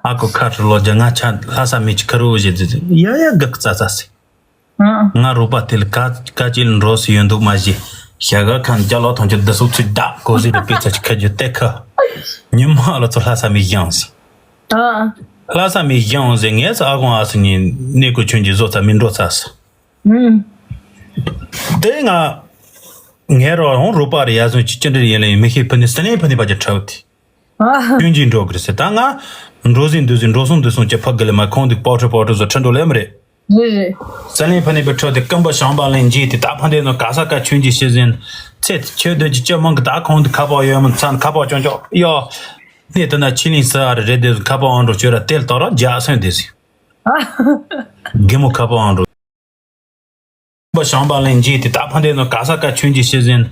ཨ་ཁོ་ཁ་ཧྲི་ལོ་རྒྱ་ང་ཆ་ལྷ་ས་མི་ཅི་ཁ་རུ་བཞེས་ཙི་ཙི་ཡ་ཡ་གི་ཙ་ཙ་སི། ཨ། ང་རོགས་པ་དེ་ལ་ཀ་ཀ་ཅི་ལ་འགྲོ་སི་ཡོད་འདུག་མ་གཞི་ཞག་ག་ཁ་ནས་རྒྱ་ལོ་ཐང་ཆུ་བདུད་སོགས་ཚུད་བདག་གོ་སི་རུ་པི་ཚ་ཅི་ཁ་རྒྱུ་དེ་ཁ། ཉི་མ་ལ་ཚོ་ལྷ་ས་མི་བཞེངས་སི། ཨ། ལྷ་ས་མི་གཞང་ཟེར་ངས་ཨ་ཁོང་ཨ་སི་ཉིན་གནས་སྐོར་ཆུན་གྱི་བཟོ་ཚ་མི་འགྲོ་ཚ་སི། ཨུམ། དེ་ང་ངས་རོ་ཧོང་རོ་པ་རེ་ཡ་སོང་ཅི་ཅི་འདྲ་ཡིན་ལ་ཡིན་མི་ཤེས་ཕུ་ནི་སི་ལེན་ཕུ་ནི་པ་ཅི་ཁྲབ་དེ། ཨ། ཆུན་གྱི་འགྲོ་གི་རེད་ཟེར་ད་ང་འགྲོ་ཟིན་འདུག་ཟིན་འགྲོ་སོང་འདུག་སོང་ཅི་ཕ་གི་ལ་མ་ཁོང་འདུག་པའོ་ཁྲི་པའོ་ཁྲི་བཟོ་ཁྲི་འགྲོ་ལེ་མི་རེད། རེད་རེད། ས་ལེན་ཕ་ནི་པའི་ཁྲོད་དེ་སྐམ་པ་ཞང་པ་ལེན་རྗེས་དེ་ད་ཕ་འདས་ནོ་ག་ས་ག་ཆུན་གྱིས་ཤི་ཟིན། ཚེ་དེ་ཆོས་སྡོད་ཀྱི་ལྕི་མང་གི་ད་ཁོང་དེ་ཁ་པར་ཡོད་མིན་ཚན་ཁ་པར་ཅོང་ཅོག་གཡོ། གནས་དེ་ན་ཆི་ལིང་སི་ཨ་རི་རེད་དེ་ཁ་པར་ཨང་འགྲོ་ཆོས་ར་དེ་ལ་དོ་ར་རྒྱ་སོན་དེ་ཟིན། རྒན་མོ་ཁ་པར་ཨང་འགྲོ། སྐམ་པ་ཞང་པ་ལེན་རྗེས་དེ་ད་ཕ་འདས་ནོ་ག་ས་ག་ཆུན་གྱིས་ཤི་ཟིན།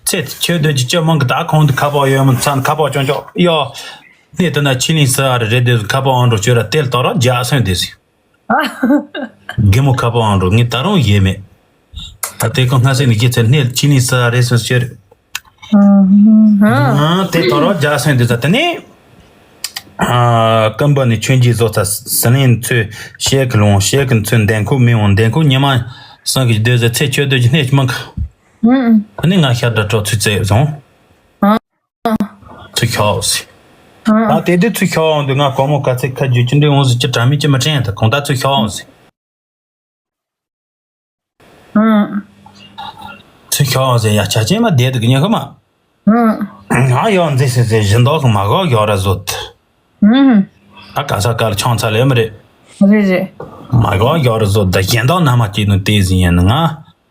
ཚེ་དེ་ཆོས་སྡོད་ཀྱི་ལྕི་མང་གི་ད་ཁོང་དེ་ཁ་པར་ཡོད་མིན་ཚན་ཁ་པར་ཅོང་ཅོག་གཡོ། གནས་དེ་ན་ཆི་ལིང་སི་ཨ་རི་རེད་དེ་ཁ་པར་ཨང་འགྲོ་ཆོས་ར་དེ་ལ་དོ་ར་རྒྱ་སོན་དེ་ཟིན། རྒན་མོ་ཁ་པོའང་འགྲོ། ངས་ད་རུང་ཡེ་མེད། ད་དེ་ཀོ་སྔ་སེ་ནི་ཁྱེད་ཚེ་སྣེ་ཁྱི་ནི་ས་རེ་སོ་ཤེར། ཨ་དེ་དོ་རོ་རྒྱ་སེང་དེ་ཚ་དེ་ནི། ཨ་ཀམ་པ་ནི་ཆོས་ཀྱི་བཟོ་ཚ་ཟི་ལིན་ཚོས་ཤེག་ལོང་ཤེག་ཚོས་འདན་ཁུ་མི་འོང་འདན་ཁུ་ཉི་མ་སང་གི་སྡོད་ཟེ་ཚེ་ཆོས་སྡོད་ཀྱི་སྣེ་མང་གི། ཨ་ནི་ང་ཤར་འདྲ་གྲོགས་ཚུལ་བཙལ་སོང་། ཚུལ་ཤོག་ཟེ། ད་དེ་དུས་ཚུལ་ཤོག་འོང་དུས་ང་གོ་མོ་ག་ཚེ་ཁ་རྒྱུ་ཅི་འདྲའི་འོང་ཟེ་ཅི་དྲ་མི་ཅི་མི་དྲན་ད་གོང་ད་ཚུལ་ཤོག་འོང་ཟེ། ཚུལ་ཤོག་འོང་ཟེ་ཡ་ཆ་ཅན་མ་བསྡད་དུ་གི་ཉེ་ཁ་མ། ང་ཡོང་མཛེས་ཟེ་ཟེ་བཞི་མདོག་གི་མ་གོ་ཡོག་ར་བཟོད། ཨ་ག་ས་ག་ལ་ཆང་ཚ་ལེ་མི་རེད། རེད་རེད། མ་གོ་ཡོག་ར་བཟོད་ད་གཞན་དག་ན་མ་སྐྱེས་ནོ་དེ་ཟིན་ཡིན་ང་།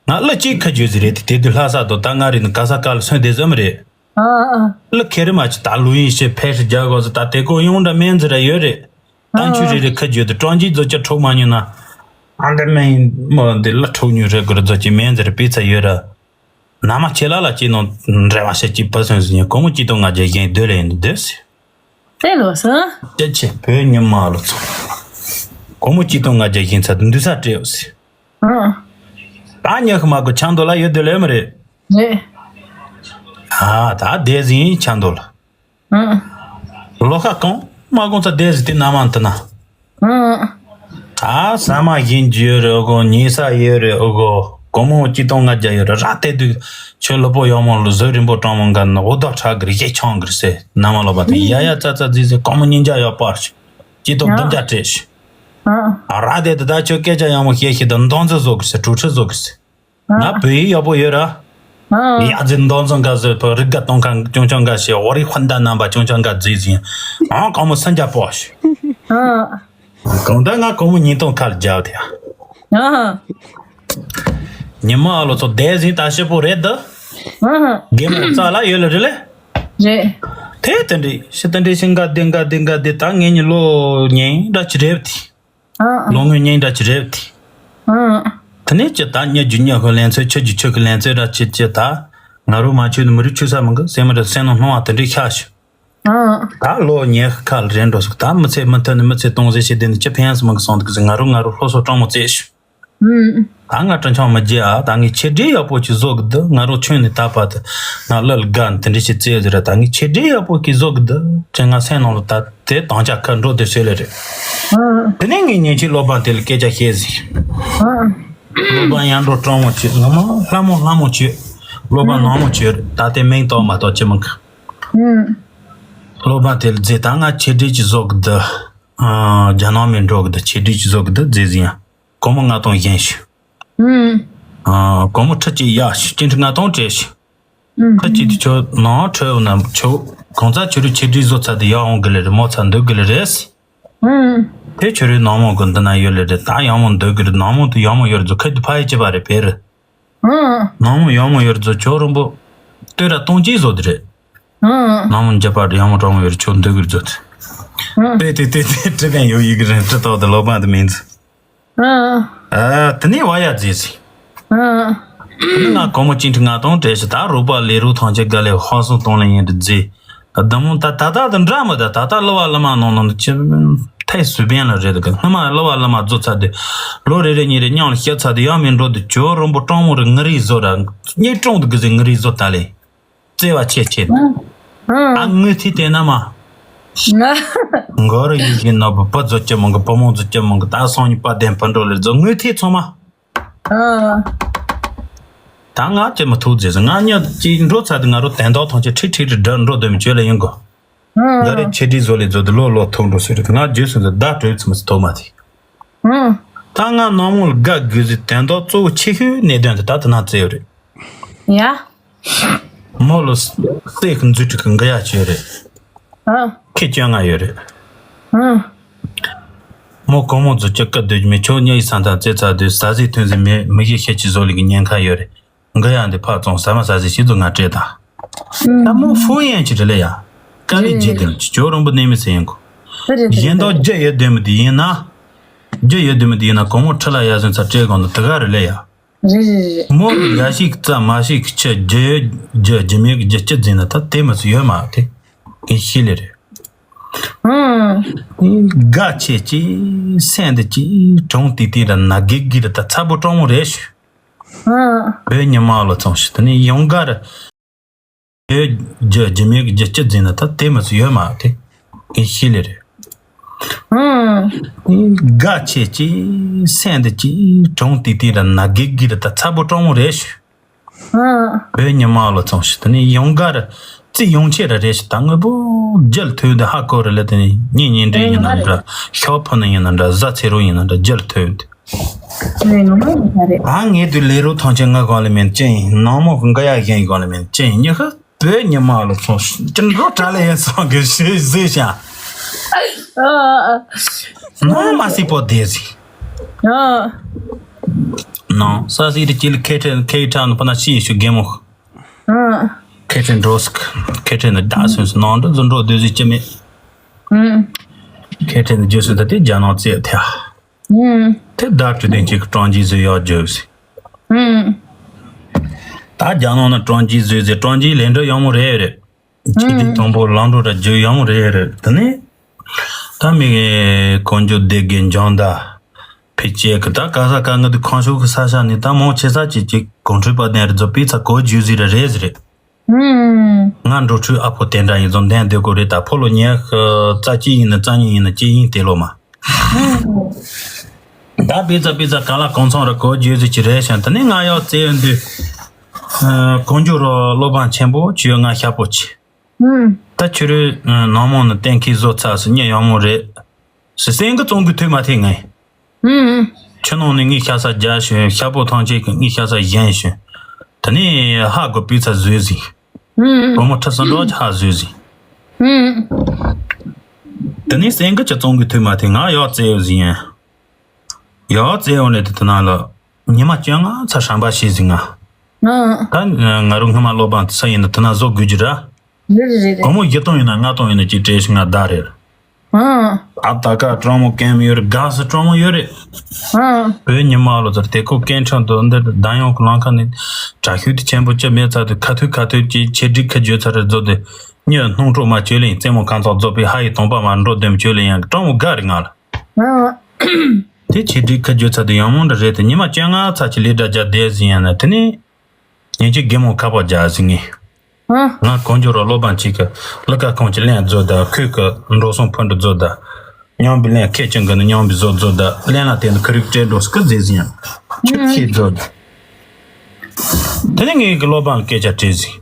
ང་ལ་གཅིག་ཁ་རྒྱུ་ཟིག་རེད་དེ་དེ་དུས་ལྷ་ས་དོ་ད་ང་རེད་ནི་ག་ས་ག་ལ་སོན་དེ་ཟོ་མི་རེད། ཨ་ཨ། ལ་ཁེ་རི་མ་ཅི་ད་ལུ་ཡིན་ཤེ་ཕེ་ཧྲི་རྒྱ་གོ་ཟི་ད་དེ་ཀོ་ཡོང་འདྲ་མེན་ཟི་ར་ཡོད་རེད། ད་ཨ་ཆུ་རེ་རེ་ཁ་རྒྱུ་དུ་ཀྲོང་ཅི་ཛོ་ཅི་ཁྲོག་མ་ཉུ་ན། ཨ་འདྲ་མེན་མོ་འདི་ལ་ཁྲོག་ཉུ་རེ་གོ་ར་ཛོ་ཅི་མེན་ཟི་ར་པི་ཚ་ཡོད་ར། ན་མ་ཁྱེད་ལ་ལ་ཅི་ནོ་འདྲ་བ་ཤ་ཅི་བ་སོན་ཟི་ཉ་གོ་མོ་ཅི་ཏོ་ང་རྒྱ་གཞན་སྡོད་ལ་ཡིན་འདོད་ཟི། དེ་ལོ་སོ། ཅི་ཆེ་བོད་ཉི་མ་ལོ་ཚོ། གོ་མོ་ཅི་ཏོ་ང་རྒྱ་གཞན་ཚ་དུ་འདུ་ས་སྤྲེའུ་ཟི། ཨ། ད་ཉག་མ་གོ་ཆང་དོ་ལ་ཡོད་དོ་ལེ་མ་རེད། རེད། ཨ་ད་དེ་ཟིན་ཆང་དོ་ལ། ཨ། ལོ་ཁ་གང་མ་གང་ཚ་དེ་ཟི་དེ་ན་མ་འདི་ན། ཨ། ད་ས་མ་བཞིན་གྱི་ཡོད་རེད་ཨོ་གོ་ཉེ་ས་ཡོད་རེད་ཨོ་གོ་གོ་མོ་ཅི་ཏོང་ང་རྒྱ་ཡོད་རེད་ར་དེ་དུས་ཆོས་ལོ་པོ་ཡོ་མོ་ལོ་བཟོ་རིན་པོ་གྲོང་མོ་འགའ་ན་འོ་དོ་ཁྲ་གི་རེ་ཡེ་ཆང་གི་རེ་སེ་ན་མ་ལོ་པ་དེ་ཡ་ཡ་ཙ་ཙ་ཛི་ཟི་གོ་མོ་ཉིན་རྒྱ་ཡོད་པར་ཤི། ཅི་ཏོ་བདུན་བརྒྱ་སྤྲད་ཤི། ཨ། ར་དེ་དེ་ད་ཆོས་སྐད་ཆ་ཡང་མོ་བཤད་ཤི་དང་མདོང་ཚོད་བཟོ་གི་སེ་གྲུ་ཁྲི་བཟོ་གི་སེ། ང་བོད་ཡིག་ཡག་པོ་ཡོད་ར། ཨ། ཡ་ཛི་མདོང་ཚོད་འགའ་ཟེ་བོད་རིག་ག་གཏོང་ཁང་ཅུང་ཅུང་འགའ་ཤེ་བོ་རི་ཧོན་ད་རྣམ་པ་ཅུང་ཅུང་འགའ་ཛི་ཟིན། ཨང་གོ་མོ་སན་རྒྱ་པོ་ཤི། ཨ། གང་ལྟར་ང་གོ་མོ་ཉིན་སྟོང་ཁ་ལ་རྒྱབ་དེ། ཨ། ཉི་མ་ཨ་ལོ་ཚོ་བསྡད་ཟིན་ད་ཤི་པོ་རེད་ད། ཨ། རྒན་མོ་རྩ་ལ་ཡོད་ལ་རེད་ལེ། རེད། དེ་དེ་འདྲི་ཤི་དེ་འདྲི་ཤི་འགའ་དེ་འགའ་དེ་འགའ་དེ་ད་ངེད་གཉིས་ལོ་ཉིན་འདྲ་ཅི་རེད་དེ། ཨ། ལོ་ངོ་ཉིན་འདྲ་ཅི་རེད་དེ། ཨ། དེ་ནས་ཅི་ད་ཉ་རྒྱུ་ཉ་ཁོ་ལན་ཚོད་ཆུ་རྒྱུ་ཆུ་ཁོ་ལན་ཚོད་འདྲ་ཅི་ཅི་ད། ང་རུ་མ་ཆུ་ནི་མི་རུ་ཆུ་ས་མི་འགི་སེ་མི་རུ་སེ་ནོ་སྣང་བ་དེ་འདྲི་ཤ་ཤི། ཨ། ད་ལོ་ཉེ་ཁ་ལ་རེ་འགྲོ་སོག་ད་མི་ཚེ་མི་མཐུན་ནི་མི་ཚེ་སྟོང་ཟེ་ཤི་དེ་ནི་ཅི་ཕན་སི་མི་གི་སོང་དུ་གི་ཟི་ང་རུ་ང་རུ་སློབ་གསོ་སྤྲང་མོ་རྩེ་ཤི། ཨུམ། ད་ང་དྲིན་ཆང་མི་རྒྱས་ཨ་ད་ངས་ཆེ་འདྲེ་ཡག་པོ་ཅིག་བཟོ་གི་འདུག་ང་རོ་ཆོས་ནི་ད་པ་དུ་ང་ལ་ལ་དགའ་ནི་དེ་འདྲ་ཞིག་རྩེ་ཟེར་ར་ད་ངས་ཆེ་འདྲེ་ཡག་པོ་ཅིག་བཟོ་གི་འདུག་ཅེས་ང་སེམས་ནང་ལ་ད་དེ་དང་ཅག་ཁ་འགྲོ་དེ་ཟེར་ལེ་རེད། ཨུམ། དེ་ནས་ངས་ཉིན་གཅིག་སློབ་དཔོན་དེ་ལ་སྐད་ཆ་བཤད་ཟིན། ཨུམ། སློབ་དཔོན་ཡར་འགྲོ་སྤྲང་མོ་བྱོས་ངོ་མ་ལྷ་མོ་ལྷ་མོ་བྱོས། སློབ་དཔོན་ནག་མོ་བྱོས་ད་དེ་མིང་བཏགས་མ་གཏོགས་ཅི་མི་གི། ཨུམ། སློབ་དཔོན་དེ་ལ་རྫི་ད་ང་ཆེ་འདྲེ་ཅིག་བཟོ་གི་འདུག་ཨ། རྒྱ་ནག་མི་འགྲོ་གི་འདུག་ཆེ་འདྲེ་ཅིག་བཟོ་གི་འདུག་རྫི་ཟིན་ཡང་། སྒོར་མོ་ལྔ་སྟོང་བཞེངས་ཤིག་ཨུམ། ཨ། སྒོར་མོ་ཁྲི་གཅིག་གཡར་ཤིག་སྐྱིན་ཁྲི་ལྔ་སྟོང་སྤྲད་ཤིག་ཨུམ། ཁྲི་གཅིག་དེ་ཁྱོད་ནང་ཁྲོད་ཡོད་ན་ཁྱོད་གང་ཚ་ཁྱོད་རུ་ཆེ་འདྲི་བཟོ་ཚར་དེ་ཡག་འོང་གི་ལེ་རེད་མོ་ཚ་འདུག་གི་ལེ་རེད། ཨུམ། དེ་ཁྱོད་རུ་ནང་མོ་གི་འདི་ན་ཡོད་ལེ་རེད་ད་ཡག་མོ་འདུག་གི་རེད་ནང་མོ་དུ་ཡག་མོ་ཡོད་རེད་ཁ་དུ་ཕ་ཡི་ཅི་པ་རེད་བེ་རེད། ཨུམ། ནང་མོ་ཡག་མོ་ཡོད་རེད་ཁྱོད་རུ་འབོ། ལྟོས་ར་སྟོང་གཅིག་བཟོ་དེ་རེད། ཨུམ། ནང་མོ་འཇབ་པ་ཡག་མོ་གྲོང་མོ་ཡོད་རེད་ཁྱོད་འདུག་གི་རེད་བཟོ་དེ། ཨུམ། དེ་དེ་དེ་དེ་ཁྲི་གན་ཡོད་ཡི་གི་རེད་ཁྲི་ཐོག་དུ་ལོ་པ་དུ་མིན་ཚུ། ཨ། ཨ། དེ་ནས་བ་ཡ་རྫས་ཟིན། ཨ། དེ་ནས་ང་སྒོར་མོ་གཅིག་ཁྲི་ལྔ་སྟོང་སྤྲད་ཤི་ད་རོགས་པ་ལས་རོགས་ཐང་ཆད་དགའ་ལས་ཧོ་སོང་གཏོང་ལེ་ཡིན་རེད་རྫས། བདག་མོ་ད་ད་ད་དུ་འདྲ་མི་ད་ད་ད་གླུ་བ་གླུ་མ་ནང་ནང་ནི་ཅི་ཐའི་སུ་བན་ལ་རེད་གི་སྔ་མ་གླུ་བ་གླུ་མ་བཟོ་ཚར་དུས་ལོ་རེ་རེ་གཉིས་རེ་མཉམ་ལ་བཤད་ཚར་དུས་ཡང་མི་འགྲོ་དུས་ཇོ་རོན་པོ་སྤྲང་མོ་རེ་ངུ་རིས་བཟོ་ར་གཉིས་སྤྲང་དུ་གི་ཟེ་ངུ་རིས་བཟོ་ད་ལེ། བརྩེ་བ་ཆེ་ཆེ། ཨ་ངུ་ཐི་དེ་ན་མ། ང་གོ་རུ་ཡིན་གྱི་ན་བུ་བུ་ཛོ་ཅི་མང་གི་བུ་མོ་ཛོ་ཅི་མང་གི་ད་སང་ཉིན་པ་དན་བུ་འགྲོ་ལེ་ཛོ་ངུ་ཐི་ཚང་མ། ཨ། ད་ང་ཅི་མི་ཐུག་ཟེར་ང་ཉ་ཅི་འགྲོ་ཚར་དུ་ང་རོ་དན་ཏོག་ཐང་ཆེ་ཁྲིག་ཁྲིག་རི་འགྲོ་འགྲོ་དོན་མི་བྱོས་ལ་ཡིན་གོ། ཨ། ང་རེ་ཆེ་དྲི་བཟོ་ལེ་ཛོ་དུ་ལོ་ལོ་ཐུག་འགྲོ་ཟེར་ང་རྗེས་སུ་ཛོ་ད་གྲོས་ཚུ་མི་ཐོག་མ་ཐི། ཨ། ད་ང་ནང་མོ་ལ་དགའ་དགོས་ཟེར་དན་ཏོག་གཙོ་བོ་ཆེ་ཤོས་གནད་དོན་དེ་ད་དུ་ན་བཙལ་ཡོད་རེད། ཡ། མོ་ལོ་སེ་ཁི་འཛུལ་ཁྲི་ཁི་འགི་ཡ་ཅི་ཡོད་རེད། ཨ། ཁི་བཅོ་ལྔ་ཡོད་རེད། ཨ། མོ་གོང་མོ་ཛོ་ཅི་ཀི་སྡོད་ཀྱི་མེད་ཆོག་ཉ་ཡི་ས་མཐའ་བཙལ་ཚར་དུས་ཟ་ཟི་ཐོན་ཟི་མེད་མི་གཞི་ཤེད་ཀྱི་བཟོ་ལས་ཀྱི་ཉེན་ཁ་ཡོད་རེད། འགི་ཡ་འདི་ཕར་བཙོང་ཟ་མ་ཟ་ཟི་ཞིག་ཏུ་ང་སྤྲད་དང་། ད་མོ་ཧྥུ་ཡན་གྱི་རེད་ལེ་ཡ། དཀའ་ལས་རྗེས་དེ་ལ་ཅི་ཇོ་རོན་པོ་གནས་མི་ཚེ་ཡིན་གོ། གཞན་དག་རྒྱུ་ཡོད་དོན་མི་དེ་ཡིན་ན། རྒྱུ་ཡོད་དོན་མི་དེ་ཡིན་ན་གོང་མོ་ཁྲི་ལ་ཡ་ཟོན་ཚ་སྤྲད་གོང་དུ་དེ་ག་རེད་ལེ་ཡ། རེད་རེད་རེད། མོ་ལ་ཡ་ཞིག་རྩ་མ་ཞིག་ཁྱི་རྒྱུ་ཡོད་རྒྱུ་རྒྱུ་མེད་ཀྱི་རྒྱུ་སྤྱི་འཛིན་ན་ད་དེ་མི་སུ་ཡོད་མ་དེ། ངས་ཤེས་ལེ་རེད། ཨང་། དགའ་ཆེ་ཆེ་སེམས་འདི་ཅི་གྲོང་དེ་དེ་ར་ན་གི་གི་ར་ད་ཚ་པོ་སྤྲང་མོ་རེད་ཤི། ཨང་། བོད་ཉི་མ་ལོ་ཚོང་ཤི་དེ་ནི་ཡོང་ག་ར། བོད་རྒྱུ་རྒྱུ་མེད་ཀྱི་རྒྱུ་སྤྱི་འཛིན་ན་ད་དེ་མི་ཚོ་ཡོད་མ་དེ་ངས་ཤེས་ལེ་རེད། ཨང་། དགའ་ཆེ་ཆེ་སེམས་འདི་ཅི་གྲོང་དེ་དེ་ར་ན་གི་གི་ར་ད་ཚ་པོ་སྤྲང་མོ་རེད་ཤི། ཨང་། བོད་ཉི་མ་ལོ་ཚོང་ཤི་དེ་ནི་ཡོང་ག་ར་རྩིས་ཡོང་ཆེ་ར་རེད་ཤི། ད་དངོས་པོ་རྒྱལ་ཐོས་འདི་ཧ་གོ་ར་ལ་དེ་ནི་ཉིན་ཉིན་འདྲེ་ཡིན་ན་འདྲ་ཤོག་ཕུ་ནི་ཡིན་ན་འདྲ་བཟའ་ཚེ་རོ་ཡིན་ན་འདྲ་རྒྱལ་ཐོས་འདི། ངས་དུ་ལས་རོ་ཐང་ཆེན་ང་གང་ལ་མེད་ཅན་ཡིན་ནང་མོ་གི་འགའ་ཡ་གཞན་ཡིན་གང་ལ་མེད་ཅན་ཡིན་ཉི་ཤུ། བོད་ཉི་མ་ལོ་ཚོང་ཅི་འགྲོ་གྲ་ལ་ཡིན་སོང་གི་ཞེས་ཟེར་ཤག་ཨ། ནང་མ་སྲིད་པོ་བསྡད་ཟིན། ཨ། ནང་ས་སྲིད་དེ་ཅི་ལ་ཁེ་ཁྲེ་ཁེ་ཁྲ་ནི་ཕ་ན་ཤི་ཡི་ཤུ་རྒན་མོ། ཨ། ཁེ་ཁྲེ་འགྲོ་སི་ཁེ་ཁྲེ་ནི་ད་སོན་སོ་ནང་འགྲོ་ཛུ་འགྲོ་སྡོད་ཟིན་ཅི་མེད། ཨ། ཁེ་ཁྲེ་ནི་རྗེས་སུ་ད་དེ་རྒྱ་ནང་རྩེ་ཐལ། ཨུམ། དེ་ཟླ་དྲུག་དེ་གཅིག་གི་ཀྲང་ཇི་ཟེར་ཡག་བརྗོད་ཟིན། ཨུམ། ད་རྒྱ་ནང་ན་ཀྲང་ཇི་ཟེར་ཟེར་ཀྲང་ཇི་ལས་འབྲས་ཡག་མོ་རེད་རེད། ཆིག་སྒྲིལ་དང་པོ་ལམ་འགྲོ་ར་རྒྱུ་ཡག་མོ་རེད་རེད། དེ་ནས་ད་མི་གི་གང་རྒྱུ་སྡེ་དགེ་འཇང་ད་ཕི་ཅེ་གི་ད་ག་ས་ག་ངི་དུ་ཁང་ཤོག་གི་ས་ཆ་ནི་ད་མང་ཆེ་ས་ཅིག་ཅིག་གོང་ཁྲོས་པ་དན་རེད་ཛོ་པི་ཚ་གོ་རྒྱུ་ཟིག་ར་རེད་ཟེར་རེད། ང་འགྲོ་ཁྲུས་ཨ་ཕོ་དེ་འདྲ་ཡིན་ཙང་ལྡན་སྡོད་དགོས་རེད། ད་ཕོ་ལོ་ཉལ་ཤི་རྩ་གཅིག་ཡིན་ན་རྩ་གཉིས་ཡིན་ན་གཅིག་ཡིན་དེ་ལོ་མ། ད་པི་ཙ་པི་ཙ་ག་ལ་གང་ཚང་ར་གོ་རྒྱུ་ཟིག་ཅི་རེད་ཤང་དེ་ནས་ང་ཡག་བཙལ་ཡོང་དུས། གང་རྒྱུ་རོ་སློབ་དཔོན་ཆེན་པོ་ཁྱོད་ང་ཤ་པོ་ཆེ། ད་ཁྱོད་རོ་ནང་མོ་ནི་གཏན་འཁེལ་བཟོ་ཚར་སི་ཉེ་ཡག་མོ་རེད། སི་སེང་གི་བཙོང་གི་ཐུབ་མ་ཐེ་ངས། ཨུམ། ཁྱོད་ནང་ནས་ངའི་ཤ་ས་རྒྱ་ཞོན་ཤ་པོ་ཐང་ཆེ་གི་ངའི་ཤ་ས་གཞན་ཞོན། དེ་ནས་ཧ་གོ་པི་ཚ་བཟོས་ཟིན། ཨུམ། བུ་མོ་ཁྲི་སུ་འགྲོ་ཧ་བཟོས་ཟིན། ཨུམ། དེ་ནས་སེང་གི་ཅི་བཙོང་གི་ཐུབ་མ་ཐེ་ང་ཡག་བཙལ་ཡོད་ཟིན་ཡིན། ཡག་བཙལ་ཡོང་ནས་དེ་དེ་ན་ལ་ཉི་མ་བཅོ་ལྔ་ཚ་ཧྲན་པ་ཤེས་ཟིན་ང་། ཨུམ། ད་ང་རུ་སྔ་མ་སློབ་དཔོན་དེ་ས་ཡིན་ན་དེ་ན་བཟོ་དགོས་ཀྱི་ར། རེད་རེད་རེད། སྒོར་མོ་བཞི་སྟོང་ཡིན་ན་ལྔ་སྟོང་ཡིན་ན་ཅིག་སྤྲད་ཤི་ང་བདག་རེད། ཨང་། ཨ་ད་ག་སྤྲང་མོ་གན་མི་ཡོད་རེད། དགའ་སི་སྤྲང་མོ་ཡོད་རེད། ཨང་། བོད་ཉི་མ་ལོ་ཚར་དེ་ཁོ་སྐད་འཕྲིན་དུ་འདིར་གདམ་ཡོང་གི་ལང་ཁ་ནས་དྲ་ཤུལ་དུ་ཆེན་པོ་ཅི་མེད་ཚར་དུ་ཁ་ཐུག་ཁ་ཐུག་ཅིག་ཆེ་སྒྲིག་ཁ་བརྗོད་ཚར་རེད་རྫོགས་ཏེ་གཉིད་སྣང་སྤྲོ་མ་བཅོས་ལེན་རྩེད་མོ་གང་ཚོགས་རྫོགས་པའི་ཧ་ཡི་དོང་པ་མ་འགྲོ་དེམ་བཅོས་ལེན་ཡང་གི་སྤྲང་མོ་དགའ་རེད་ང་ལ། ཨང་། དེ་ཆེ་སྒྲིག་ཁ་བརྗོད་ཚར་དུ་ཡང་མོ་འདྲ་རེད་དེ་ཉི་མ་བཅོ་ལྔ་ཚར་གྱི་ལས་འདྲ་རྒྱ་བསྡད་ཟིན་ཡང་ན་དེ་ནས། ཉིན་གཅིག་རྒན་མོ་ཁ་པར་རྒྱག་ཟིན་ངས། ཨ། ང་གང་འགྱུར་རོ་སློབ་དཔོན་གཅིག་གི་ལི་ཀ་ཁོང་གི་ལན་རྫོ་ད་ཁོས་གི་འགྲོ་སོང་ཕུ་འགྲོ་རྫོ་ད། མཉམ་པའི་ལན་ཁེ་ཅན་གི་ནི་མཉམ་པའི་བཟོ་རྫོ་ད་ལན་ལ་བརྟེན་ནས་ཁི་རིག་སྤྲད་འགྲོ་སྐུ་ཟེར་ཟིན་ཡང་ཁྱོད་ཁེ་རྫོ་ད། དེ་ནས་ངས་གི་སློབ་དཔོན་སྐད་ཆ་དྲིས་ཟིན།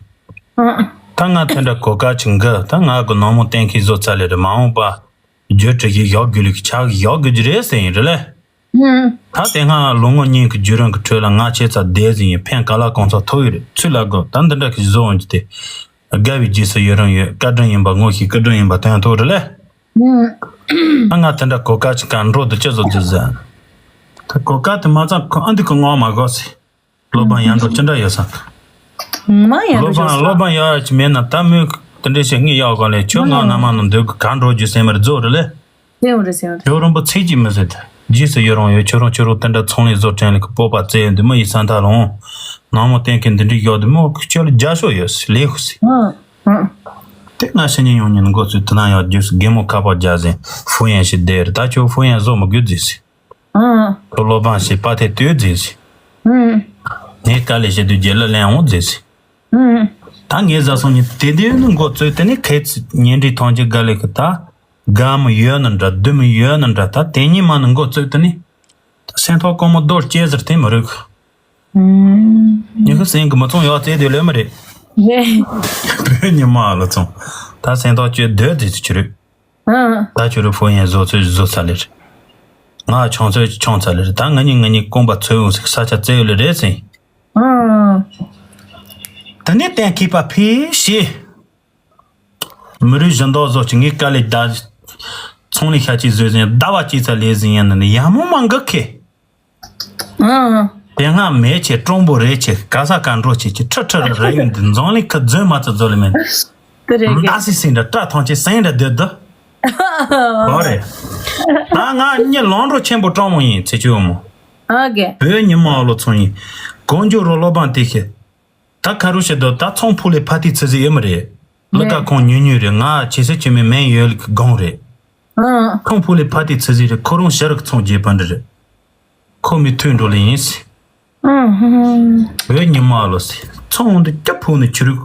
ཨ། ད་ང་དེ་འདྲ་གོ་སྐབས་ཅིག་འགི་ད་ང་གི་ནང་མོ་གཏན་འཁེལ་བཟོ་ཚར་ལེ་རེད་མ་འོངས་པ། བརྗོད་བྲིས་ཀྱི་ཡག་དགོས་ལུགས་ཀྱི་ཆག་གི་ཡག་དགོས་ཀྱི་རེད་ཟེར་ཡིན་རེད་ལེ། ཧུམ། ད་དེ་སྔ་ལོ་ངོ་གཉིས་ཀྱི་བརྒྱུད་རིམ་གྱི་ཁྲོད་ལ་ང་ཆེ་ཚ་བསྡད་ཟིན་ཡིན་ཕན་ག་ལ་གང་ཚ་ཐོག་ཡོད་རེད་ཚུལ་ལ་དགོས་ད་འདི་འདྲ་གི་བཟོ་འོང་གྱི་དེ། དགའ་བའི་རྗེས་སུ་ཡི་རང་ཡོད་བཀའ་དྲིན་ཡིན་པ་ངོ་ཤེས་སྐུ་དྲིན་ཡིན་པ་དོན་ཐོག་རེད་ལེ། ཧུམ། ད་ང་དེ་འདྲ་གོ་སྐབས་ཅིག་ག་འགྲོ་དུ་ཅི་བཟོ་རྒྱུ་ཟེར། ད་གོ་སྐབས་དེ་མ་ཚང་ཁོ་ཨ་འདི་གི་ངོ་མ་གོ་ཟེར། སློབ་དཔོན་ཡང་འགྲོ་ཅི་འདྲ་ཡོད་ས། ང་ཡང་སློབ་དཔོན་སློབ་དཔོན་ཡག་ཅིག་མེད་ན་ད་མོས་དེ་འདྲ་བྱེད་ངས་ཡག་ག་ལས་ཁྱོད་ང་ནམ་མ་ནང་འདོད་གི་ག་འགྲོ་རྒྱུ་སེམས་མར་རྫོགས་རེད་ལེ། སེམས་རེད་སེམས་རེད། ཁྱོད་རང་པོ་ཚིག་ཅིག་མི་ཟེར་ད། རྗེས་སུ་ཡི་རང་ཡོད་ཁྱོད་རང་ཁྱོད་རང་དེ་འདྲ་ཚོང་ལས་བཟོ་དྲན་ལས་ཀི་སྤོབས་པ་བཙལ་ཡོད་འདི་མི་ཡི་ས་མཐའ་ལོང་། ནང་མོ་གཏན་འཁེལ་འདི་འདྲ་ཡོད་འདི་མོ་ཁྱོད་ལ་རྒྱ་ཤོག་ཡོད་སི་ལས་ཧུ་སི། དེ་ང་ཤི་ཉིན་ཡོང་ཉིན་འགོ་ཚུགས་དེ་ན་ཡག་རྒྱུ་སི་རྒན་མོ་ཁ་པར་རྒྱག་ཟིན་ཧྥུ་ཡན་ཞིག་བསྡད་རེད་ད་ཁྱོད་ཧྥུ་ཡན་བཟོ་མི་དགོས་ཟེར་སི། ཨང་། ཁོ་སློབ་དཔོན་ཞིག་པ་ཐེ་ལྟོས་རྫས་ཟིན། ཨང་། ངས་དཀའ་ལས་བྱེད་དུས་རྒྱལ་ལ་ལན་འོང་རྫས་ཟིན། ཨང་། ད་ངས་བཟའ་སོང་ཉིན་དེ་དུས་ནི་འགོ་བཙོས་དེ་ནི་ཁའི་ཚིག་ཉིན་རེའི་ཐང་ཆེན་དགའ་ལས་ཀི་ད། དགའ་མོ་ཡོད་ནི་འདྲ་སྡུག་མོ་ཡོད་ནི་འདྲ་ད་དེ་གཉིས་མ་ནི་འགོ་བཙོས་དེ་ནི། ད་སེམས་ཐོག་སྐོར་མོ་རྡོལ་སྐྱེས་ཟེར་དེ་མི་རིག་ཨང་། ཉི་ཤུ་སེང་གི་མི་ཚོང་ཡག་བཙལ་དུས་ལོས་མི་རེད། རེད། བོད་ཉི་མ་ལ་ཚོང་། ད་སེམས་ཐོག་བཅོས་སྡོད་རྫས་ཚོ་ཆི་རེད། ཨང་། ད་ཁྱོད་རི་ཕོ་ཡན་བཟོ་ཚོད་བཟོ་ཚར་ལེ་རེད། ང་ཆང་ཚོད་ཆང་ཚར་ལེ་རེད་ད་ང་གཉིས་ང་གཉིས་རྐང་པ་ཚོད་འོང་ཟིག་ས་ཆ་བཙལ་ཡོད་ལེ་རེད་ཟིན། ཨང་། དེ་ནས་གཏན་འཁེལ་པ་ཕེ་ཤེ། མི་རིགས་གཞན་དག་བཟོ་ཅིག་ངས་དཀའ་ལས་ད། ཚོང་ལས་ཤ་ཅིག་བཟོས་ཟིན་ཟླ་བ་གཅིག་ཚར་ལས་ཟིན་ཡིན་ན་ནི་ཡ་མོ་མ་འགག་ཁེ། ཨང་། དེ་སྔ་མེད་ཆེ་སྤྲང་པོ་རེད་ཆེ་ག་ས་ག་འགྲོ་ཆེ་ཆེ་ཁྲི་ཁྲི་རེ་རེ་ཡོང་འདི་འཛམ་གླིང་ཁ་རྫུན་མ་ཚ་རྫོ་ལེ་མེད། དེ་རེད་གི། ད་སི་སིང་འདྲ་སྐྲ་ཐང་ཆེ་སེང་འདྲ་སྡོད་དོ། ཨོ་རེད། ད་ང་གཉིད་ལང་འགྲོ་ཆེན་པོ་སྤྲང་མོ་ཡིན་ཚེ་ཆུ་མོ། ཨ་གེ། བོད་ཉི་མ་ཨ་ལོ་ཚོང་ཡིན། གོང་ཇོ་རོ་ལོ་བང་དེ་ཤེ། ད་ཁ་རུ་ཤེ་དོ་ད་ཚོང་ཕུ་ལེ་ཕ་ཏི་ཚི་ཟི་ཡོད་མ་རེད། ལི་ཀ་ཁོང་ཉུང་ཉུང་རེད། ང་ཆེ་སེ་ཆེ་མེ་མེན་ཡོད་ལི་གི་སྒང་རེད། ཨང་། ཁོང་ཕུ་ལི་ཕ་ཏི་ཚི་ཟི་རེད། ཁོ་རང་ཤ་རུ་ཚོང་རྒྱས་པ་འདྲ་རེད། ཁོ་མི་ཐུག་འགྲོ་ལི་ཡིན་སི། ཨང་། བོད་ཉི་མ་ལོ་སི། ཚོང་འདི་སྐྱ་ཕུ་ནི་ཆུ་རུ་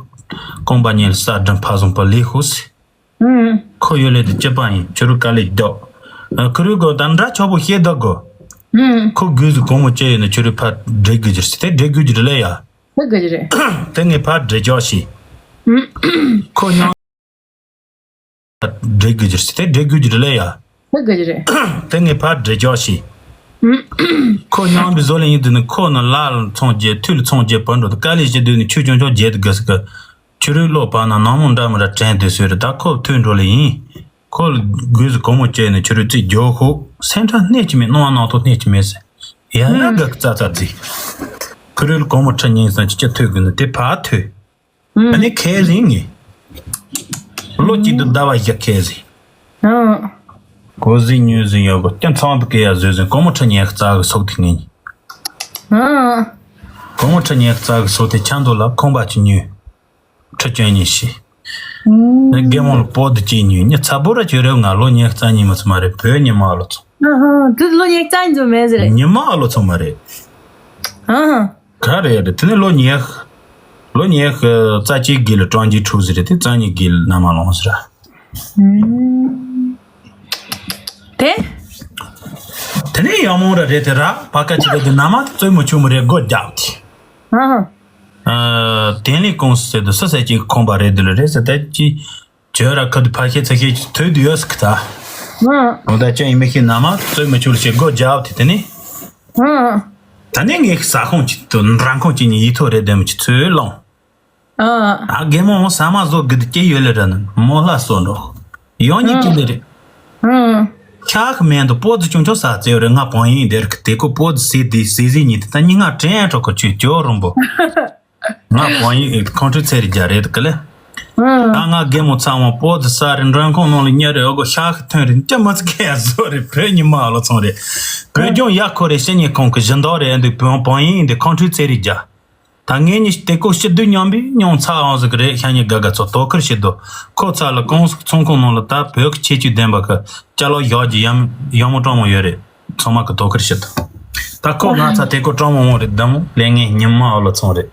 ཀོང་པ་ཉེ་ལ་ས་འགྲམ་ཕ་བཟང་པ་ལི་ཧུ་སི། ཁོ་ཡོད་ལེ་དུ་སྐྱི་པ་ཡིན། ཆུ་རུ་དཀའ་ལས་རྒྱོབ། ཁུ་རུ་གོ་ད་འདྲ་ཆོག་པོ་ཤེས་ད་གོ། ཁོ་གུས་སུ་གོང་མོ་ཅེ་ཡོད་ན་ཆུ་རུ་ཕ་འདྲེ་གུ་ཇིར་སི་དེ་འདྲེ་གུ་ཇིར་ལེ་ཡ། ཧ་ག་ཇི་རེད། དེ་ངས་ཕ་འདྲེ་ཅོག་ཤི། ཁོ་ཉང་འདྲེ་གུ་ཇིར་སི་དེ་འདྲེ་གུ་ཇིར་ལེ་ཡ། ཧ་ག་ཇི་རེད། དེ་ངས་ཕ་འདྲེ་ཅོག་ཤི། ཁོ་ཉང་བི་བཟོ་ལེ་ཡིན་དུ་ནི་ཁོ་ནི་ལ་ལ་ཚོང་རྒྱས་ཐུལ་ཚོང་རྒྱས་བུ་འགྲོ་དུ་དཀའ་ལས་བྱེད་དུས་ནི་ཆུ་ཆུང་ཆུང་རྒྱས་དུ་དགོས་སི་གི། ཆུ་རུའི་བློ་བབ་ན་ནང་མོ་འདྲ་མི་འདྲ་དྲན་དུས་སུ་རེད། ད་ཁོ་ཐུག་འགྲོ་ལེ་ཡིན། ཁོ་ལ་གུས་སུ་གོང་མོ་བཅས་ནས་ཆུ་རུའི་རྩིས་རྒྱོ་ཧོ། སེམས་ཁྲལ་སྣེ་གཅིག་མེད། སྣང་བ་སྣང་ཐོག་སྣེ་གཅིག་མེད་ཟེར། ཡ་ཡ་དགའ་ཙ་ཙ་རྫི། ཁུ་རུའི་གོང་མོ་ཁྲི་ཉིན་སང་ཅི་ཅི་ཐུག་གི་ནི་དེ་ཕར་ཐུག་ཨ་ནི་ཁས་ལེན་ངེས། ལོ་གཅིག་ཏུ་ཟླ་བ་བཞི་ཁས་ལེན། ཨང་། གོ་ཟིན་ཉོས་ཟིན་ཡོད་གོ་སྐྱོན་ཚང་དུ་སྐེ་ཡ་བཟོས་ཟིན། གོང་མོ་ཁྲི་ཉིན་རྩ་གི་སོག་ཐིག་ངེས། ཨང་། གོང་མོ་ཁྲི་ཉིན་རྩ་གི་སོག་ཐིག་ཆ་མདོ་ལ་ཁོང་པ་ཅི་ཉོས། ཁྲི་བཅོ་གཉིས་ཤི། ཨང་། ནི་རྒན་མོ་ལ་པོ་དུ་ཅི་ཉོས། ཉི་ཚ་པོ་ར་ཁྱོད་རེ་ང་ལོ་ཉི་ཤུ་རྩ་གཉིས་མ་ཚུ་མ་རེད། བོད་ཉི་མ་ཨ་ལོ་ཚོ། ཨ་ཧ། དུ་ལོ་ཉི་ཤུ་རྩ་གཉིས་ཚོ་མེད་ཟེར་རེད། ཉི་མ་ཨ་ལོ་ཚོ་མ་རེད། ཨ་ཧ། ག་རེ་རེད། དེ་ནས་ལོ་ཉི་ཤུ། ལོ་ཉི་ཤུ་རྩ་གཅིག་གི་ལ་ཀྲང་ཅི་ཁྲུ་ཟེར་རེད། དེ་རྩ་གཉིས་གི་ལ་ན་མ་ལོངས་ཟེར། ཨུམ། དེ། དེ་ནས་ཡང་མོ་ར་རེད་དེ་ར་བ་ཀ་ཅི་ག་གི་ན་མ་བཙོས་མ་ཆུ་མོ་རེད་སྒོ་རྒྱབ་དེ། ཨ་ཧ། ཨ། དེ་ནས་ཀོང་སི་ཟེར་དུ་སུ་ཟེར་གྱི་ཁོང་པ་རེད་དེ་ལ་རེད་ཟེར་ད་ཅི། བྱོས་ར་ཁ་དུ་ཕ་ཤེ་ཚ་ཤེ་ཐོས་དུ་ཡོད་སི་ཁི་ད། ཨ། འོ་ད་ཅི་ཡིན་མི་ཤེས་ན་མ་བཙོས་མ་ཆུ་ལ་ཤེས་སྒོ་རྒྱབ་དེ་དེ་ནས། ཨ། ད་ནི་ངས་ས་ཁོངས་ཅིག་ཏུ་འདྲ་ཁོངས་ཅིག་ནས་ཡིད་ཐོག་རེ་ལྡན་མི་ཅིག་ཚོས་ལོང་། ཨ། ཨ་རྒན་མོ་ཟ་མ་བཟོ་གི་དུ་སྐྱེ་ཡོད་ལེ་ར་ནི་མོ་ལྷ་སོ་འགྲོ། ཡང་ཉིད་ཀྱི་ལེ་རེད། ཨ། ཁྱག་མེན་དུ་པོ་ཙི་ཆུང་ཆུང་ས་ཙེ་རེ་ང་བང་ཡིན་དེར་གི་དེ་ཀོ་པོ་ཙི་སི་དི་སི་སི་ཉིད་དུ་ད་ཉི་ང་དྲན་ཁྲོ་ཁོ་ཆུ་ཅོ་རུམ་པོ། ང་བང་ཡིན་ཁོང་ཁྲི་ཚེ་རི་རྒྱ་རེད་གི་ལེ། ཨ། ད་ང་རྒན་མོ་ཚང་མ་པོ་ཙི་ས་རེ་འགྲོན་ཁོང་ནང་ལ་ཉ་རེ་ཨོ་གོ་ཤག་ཐོན་རེ་ཅི་མ་ཙི་ཁེ་ཡ་བཟོ་རེ་བོད་ཉི་མ་ཨ་ལོ་ཚོང་རེ། བོད་ལྗོངས་ཡ་ཁོ་རེ་ཤི་ཉེ་ཁོང་གི་བཞི་མདོག་རེ་འདུག་བོང་བང་ཡིན་འདི་ཁོང་ཁྲི་ཚེ་རི་རྒྱ། ད་ངེད་གཉིས་དེ་ཀོ་ཤི་དུས་མཉམ་པའི་མྱོང་ཚ་འོང་ཟིག་རེད། ཤ་ཉེ་དགའ་དགའ་ཚོ་དོ་ཁུར་བྱེད་དོ། ཁོ་ཚ་ལ་ཀོང་སུ་ཚོང་ཁང་ནང་ལ་ད་བོད་ཀྱི་ཁྱད་ཆོས་ལྡན་པ་གི་ཅ་ལོ་ཡོག་གི་ཡམ་ཡོག་མོ་གྲོང་མོ་ཡོད་རེད། ཚང་མ་གི་དོ་ཁུར་བྱེད་དོ། ད་ཁོ་ང་ཚ་དེ་ཀོ་གྲོང་མོ་འོང་རེད། ད་མོ་ལས་ངན་ཉི་མ་ཨ་ལོ་ཚོང་རེད།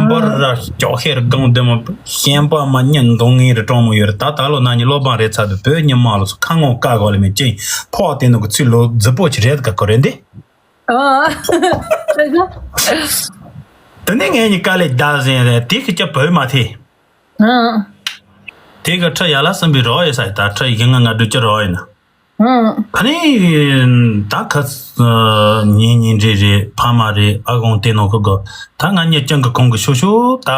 འབར་ར་ཅོག་ཤེར་སྒང་དེ་མོ་ཤན་པ་མ་ཉན་གདོང་ངན་རེ་གྲོང་མོ་ཡོད་རེད། ད་ད་ལོ་ན་ཉི་ལོ་བང་རེད་ཚ་དུ་བོད་ཉི་མ་ཨ་ལོ་ཚོ་ཁ་ངོ་ཀ་གོ་ལ་མེད་ཅིང་ཕོག་དེ་ནོ་གི་ཚུལ་ལོ་རྫི་པོ་ཆི་རེད་ག་ཁོ་རེད་འདི། ཨོ། དེ་ནས་ངས་ནི་དཀའ་ལས་རྒྱག་ཟིན་རེད། དེ་གི་ཅི་བོད་མ་ཐེ། ཨང་། དེ་གི་ཁྲི་ཡ་ལ་སྲིན་པོའི་རོ་ཡི་ས་ཡི་ད་ཁྲི་ཡི་ང་ང་སྒྲུབ་ཀྱི་རོ་ཡི་ན། ཨང་། ཨ་ནི། ད་ཁ་ཉིན་ཉིན་རེ་རེ་ཕ་མ་རེ་ཨ་གོང་དེ་ནོ་གི་གོ། ད་ང་ཉེ་ཅང་གི་གོང་གི་ཤོ་ཤོ་ད།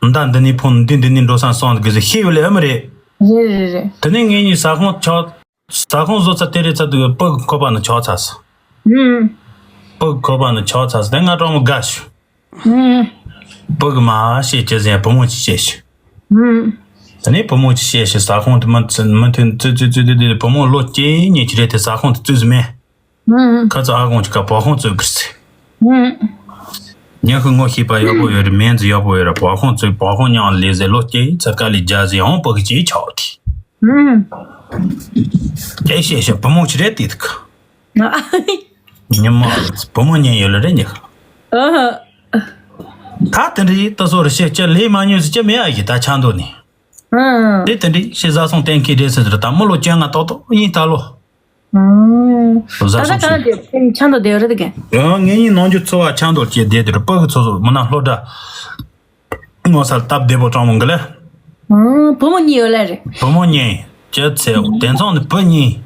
མདའ་འདི་ནས་ཕུང་འདི་འདི་ནས་འགྲོ་སང་སོང་གི་ཟེར་ཤེས་ཡོད་ལེ་ཨ་མི་རེད། རེད་རེད་རེད། དེ་ནས་ངས་ནི་ས་ཁོང་ཆགས། ས་ཁོང་བཟོ་ཚ་དེ་རེད་ཚ་དུས་སྤུ་གུ་ཁོ་པ་ནི་ཆགས་ཚ་སོ། ཨུམ། སྤུ་གུ་ཁོ་པ་ནི་ཆགས་ཚ་སོ་དེ་ང་གྲོགས་མོ་དགའ་ཤོ། ཨུམ། སྤུ་གུ་མ་བཤད་ཅི་ཟེར་བུ་མོ་ཅི་བཤད་ཤོ། ཨུམ། དེ་ནས་བུ་མོ་ཅི་བཤད་ཤོ་ས་ཁོང་དུ་མི་ཚུ་མི་ཐོན་ཙི་ཙི་ཙི་ཙི་དེ་བུ་མོ་ལོ་སྐྱེས་ཉེ་ཆི་རེད་དེ་ས་ཁོང་དུ་ཙི་ཙི་མེད། ཨུམ། ཁ་ཚ་ཨ་ཁོང་ཅི་ཀ་བ་ཁོང་ཙི་གིར་ཚེ། ཨུམ། ཉག་གི་ངོ་ཤེས་པ་ཡག་པོ་ཡོད་རེད། མེན་ཙི་ཡག་པོ་ཡོད་རེད། བ་ཁོང་ཙི་བ་ཁོང་ཉང་ལས་ཟེར་ལོ་སྐྱེས་ཚ་དཀའ་ལས་རྒྱག་ཟེར་ཡང་སྤུ་གུ་ཅི་ཆགས་དེ། ཨུམ། ཅེས་བཤད་ཤག་བུ་མོ་ཅི་རེད་དེ་ཐུག་ཉི་མ་བུ་མོ་ཉན་ཡོད་ལ་རེད་ཉག་ཨ་ཧ། ད་དེ་འདྲའི་ལྟ་སོ་རེ་བཤད་ཅི་ལས་མ་ཉོས་ཟེར་ཅི་མེད་ཨ་ཡི་ད་ཆ་མདོ་ནི། ཨ། དེ་དེ་འདྲའི་ཤེས་བཟའ་སོང་གཏན་འཁེལ་རེད་ཟེར་ད་མི་ལོ་བཅོ་ལྔ་ཏོག་ཏོག་ཡིན་ད་ལོ། ཨ། བཟའ་ད་སོང་ག་ཤི། དེ་ཆ་མདོ་དེ་རེད་གི། ཡང་ངེད་གཉིས་ནང་རྒྱུ་འཚོ་བ་ཆ་མདོ་སྐྱེས་བསྡད་དེ་རུ་སྤུ་གུ་ཚོ་སོ་མི་ན་ལྷོ་འདྲ། ངོ་ས་སྟབས་བདེ་པོ་གྲོང་མོ་འགི་ལེ། ཨང་། བུ་མོ་གཉིས་ཡོད་ལེ་རེད། བུ་མོ་གཉིས། ཅི་ཚེ་དེ་ཚང་ནི་བུ་གཉིས།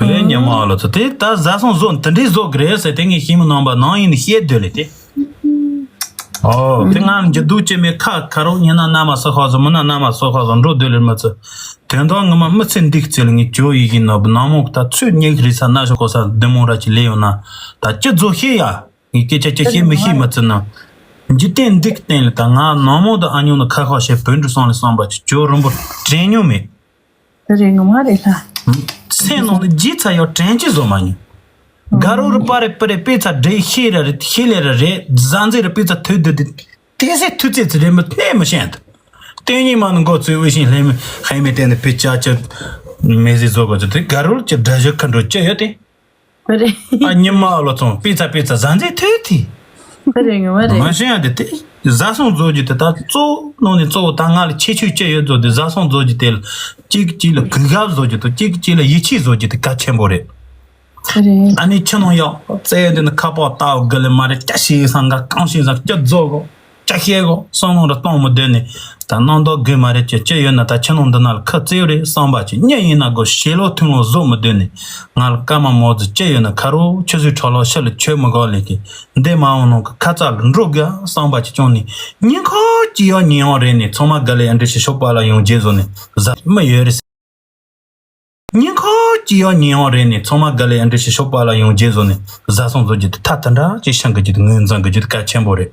བུ་གཉིས་མ་ལོ་ཚོ་དེ་ད་བཟའ་སོང་བཟོ་དེ་འདྲའི་བཟོ་གི་རེད་ཟེར་དེ་ངས་ཤེས་མི་ནང་པ་ནང་ཡིན་ནི་ཤེས་འདོད་ལེ་དེ། ཨོ་དེ་ང་འཇི་སྡུག་ཅི་མེད་ཁ་ཁ་རོག་ཉི་ན་ན་མ་སོ་ཁ་བཟོ་མི་ན་ན་མ་སོ་ཁ་བཟོ་འགྲོ་འདོད་ལེ་མི་ཚོ། དོན་དག་ངི་མ་མི་ཚེ་འདུག་ཚེ་ལ་ངས་ཇོ་ཡི་གི་ནོ་བུ་ནང་མོ་ད་ཚོད་ཉེག་རི་ས་ན་ཤོ་ཁོ་ས་བདེ་མོ་ར་ཅི་ལེ་ཡོད་ན་ད་ཅི་བཟོ་ཤེས་ཡ། ངས་སྐད་ཆ་ཅི་བཤད་མི་ཤེས་མ་ཚུལ་ན། འཇིག་རྟེན་འདི་གི་སྟེང་ལ་ད་ང་ནང་མོ་དང་ཨ་ཉོ་ནི་ཁ་ཁ་བཤད་བོད་འགྲོ་སོང་ལ་བསམ་པ་ཅི་ཇོ་རིན་པོ་དྲན་མྱོང་མེད། དེ་རེད་ངོ་མ་རེད་ལ། སེམས་ནང་ལ་རྗེས་ཚ་ཡོད་དྲན་གྱི་བཟོ་མ་མྱོང་། དགའ་རོགས་རུ་པ་རེ་པི་རེ་པི་ཚ་འདྲེ་ཤེས་ར་རེད་ཤེས་ལེ་ར་རེད་བཟའ་འཛིན་རུ་པི་ཚ་ཐོས་དུ་དུ། དེ་སེ་ཐུ་ཙེ་ཙི་རེད་མི་གནས་མི་ཤེས་འདུག་དེ་ཉིན་མ་ནི་འགོ་ཚུགས་འུ་ཤིང་ལྷེ་མི་ཧེ་མི་དེ་ནི་ཕི་ཅག་ཅི་མེ་ཟི་བཟོ་དགོས་ཚུལ་དེ་ག་རུལ་གྱི་དགྲ་བཞི་ཁ་འགྲོ་ཅི་ཡོད་དེ། རེད། ཨ་ཉི་མ་ཨ་ལོ་ཚོང་པི་ཚ་པི་ཚ་ཟ་འཛིན་ཐོས་དེ། རེད་ངོ་མ་རེད། མ་ཤེས་ཡ་དེ་དེ་བཟའ་སོང་བཟོ་རྒྱུ་དེ་ད་གཙོ་བོ་ནང་ནས་གཙོ་བོ་ད་ང་ལ་ཁྱད་ཆོས་ཅི་ཡོད་བཟོ་དེ་བཟའ་སོང་བཟོ་རྒྱུ་དེ་ལ་གཅིག་གཅིག་ལ་གུས་ཞབས་བཟོ་རྒྱུ་དང་གཅིག་གཅིག་ལ་ཡིད་ཆེས་བཟོ་རྒྱུ་དེ་གལ་ཆེན་པོ་རེད། རེད། ཨ་ནི་ཁྱི་ནང་ཡག་པོ་བཙལ་ཡོད་དེ་ནི་ཁ་པར་ལྟ་བུ་དགུ་ལས་མ་རེད་སྐྱ་ཤེས་སང་ག་གང་ཤེས་སང་སྐྱ་རྫོགས་གོ་སྐྱ་ཤེས་གོ་བསམ་བློ་ར་གཏོང་མི་འདོད་ནི་ད་སྣང་དོགས་དགོས་མ་རེད་ཀྱི་ཅི་ཡོད་ན་ད་ཁྱི་ནང་འདི་ན་ལ་ཁ་བཙལ་རེད་བསམ་པ་ཅི་གཉིད་ཡིན་ན་གོ་ཞེ་ལོ་ཐུང་ལོ་བཟོ་མི་འདོད་ནི་ང་ལ་སྐར་མ་མོ་ཙི་ཅི་ཡོད་ན་ཁ་རོ་ཁྱི་སུའི་ཁྲག་ལོ་ཤི་ལ་ཆོས་མི་གོ་ལས་ཀྱི་འདས་མ་འོང་ནང་གི་ཁ་ཚ་ལ་འགྲོ་དགོས་བསམ་པ་ཅི་ཅུང་ནི་ཉིན་ཁོ་ཅི་ཡོད་ཉིན་ཡོང་རེད་ནི་ཚང་མ་དགའ་ལས་ཨ་འདྲི་ཞིག་ཤོག་པ་ལ་ཡོང་རྗེས་བཟོ་ནི་བཟའ་མི་ཡོད་རེད། ཉིན་ཁོ་ཅི་ཡོང་ཉིན་ཡོང་རེད་ནས་ཚང་མ་དགའ་ལས་ཨ་འདྲི་ཞིག་ཤོག་པ་ལ་ཡོང་རྗེས་བཟོ་ནས་བཟའ་སོང་བཟོ་རྒྱུ་དེ་ཐ་དེ་འདྲ་ཅིག་ཤང་གི་རྒྱུ་དེ་ངོས་འཛིན་གི་རྒྱུ་དེ་གལ་ཆེན་པོ་རེད།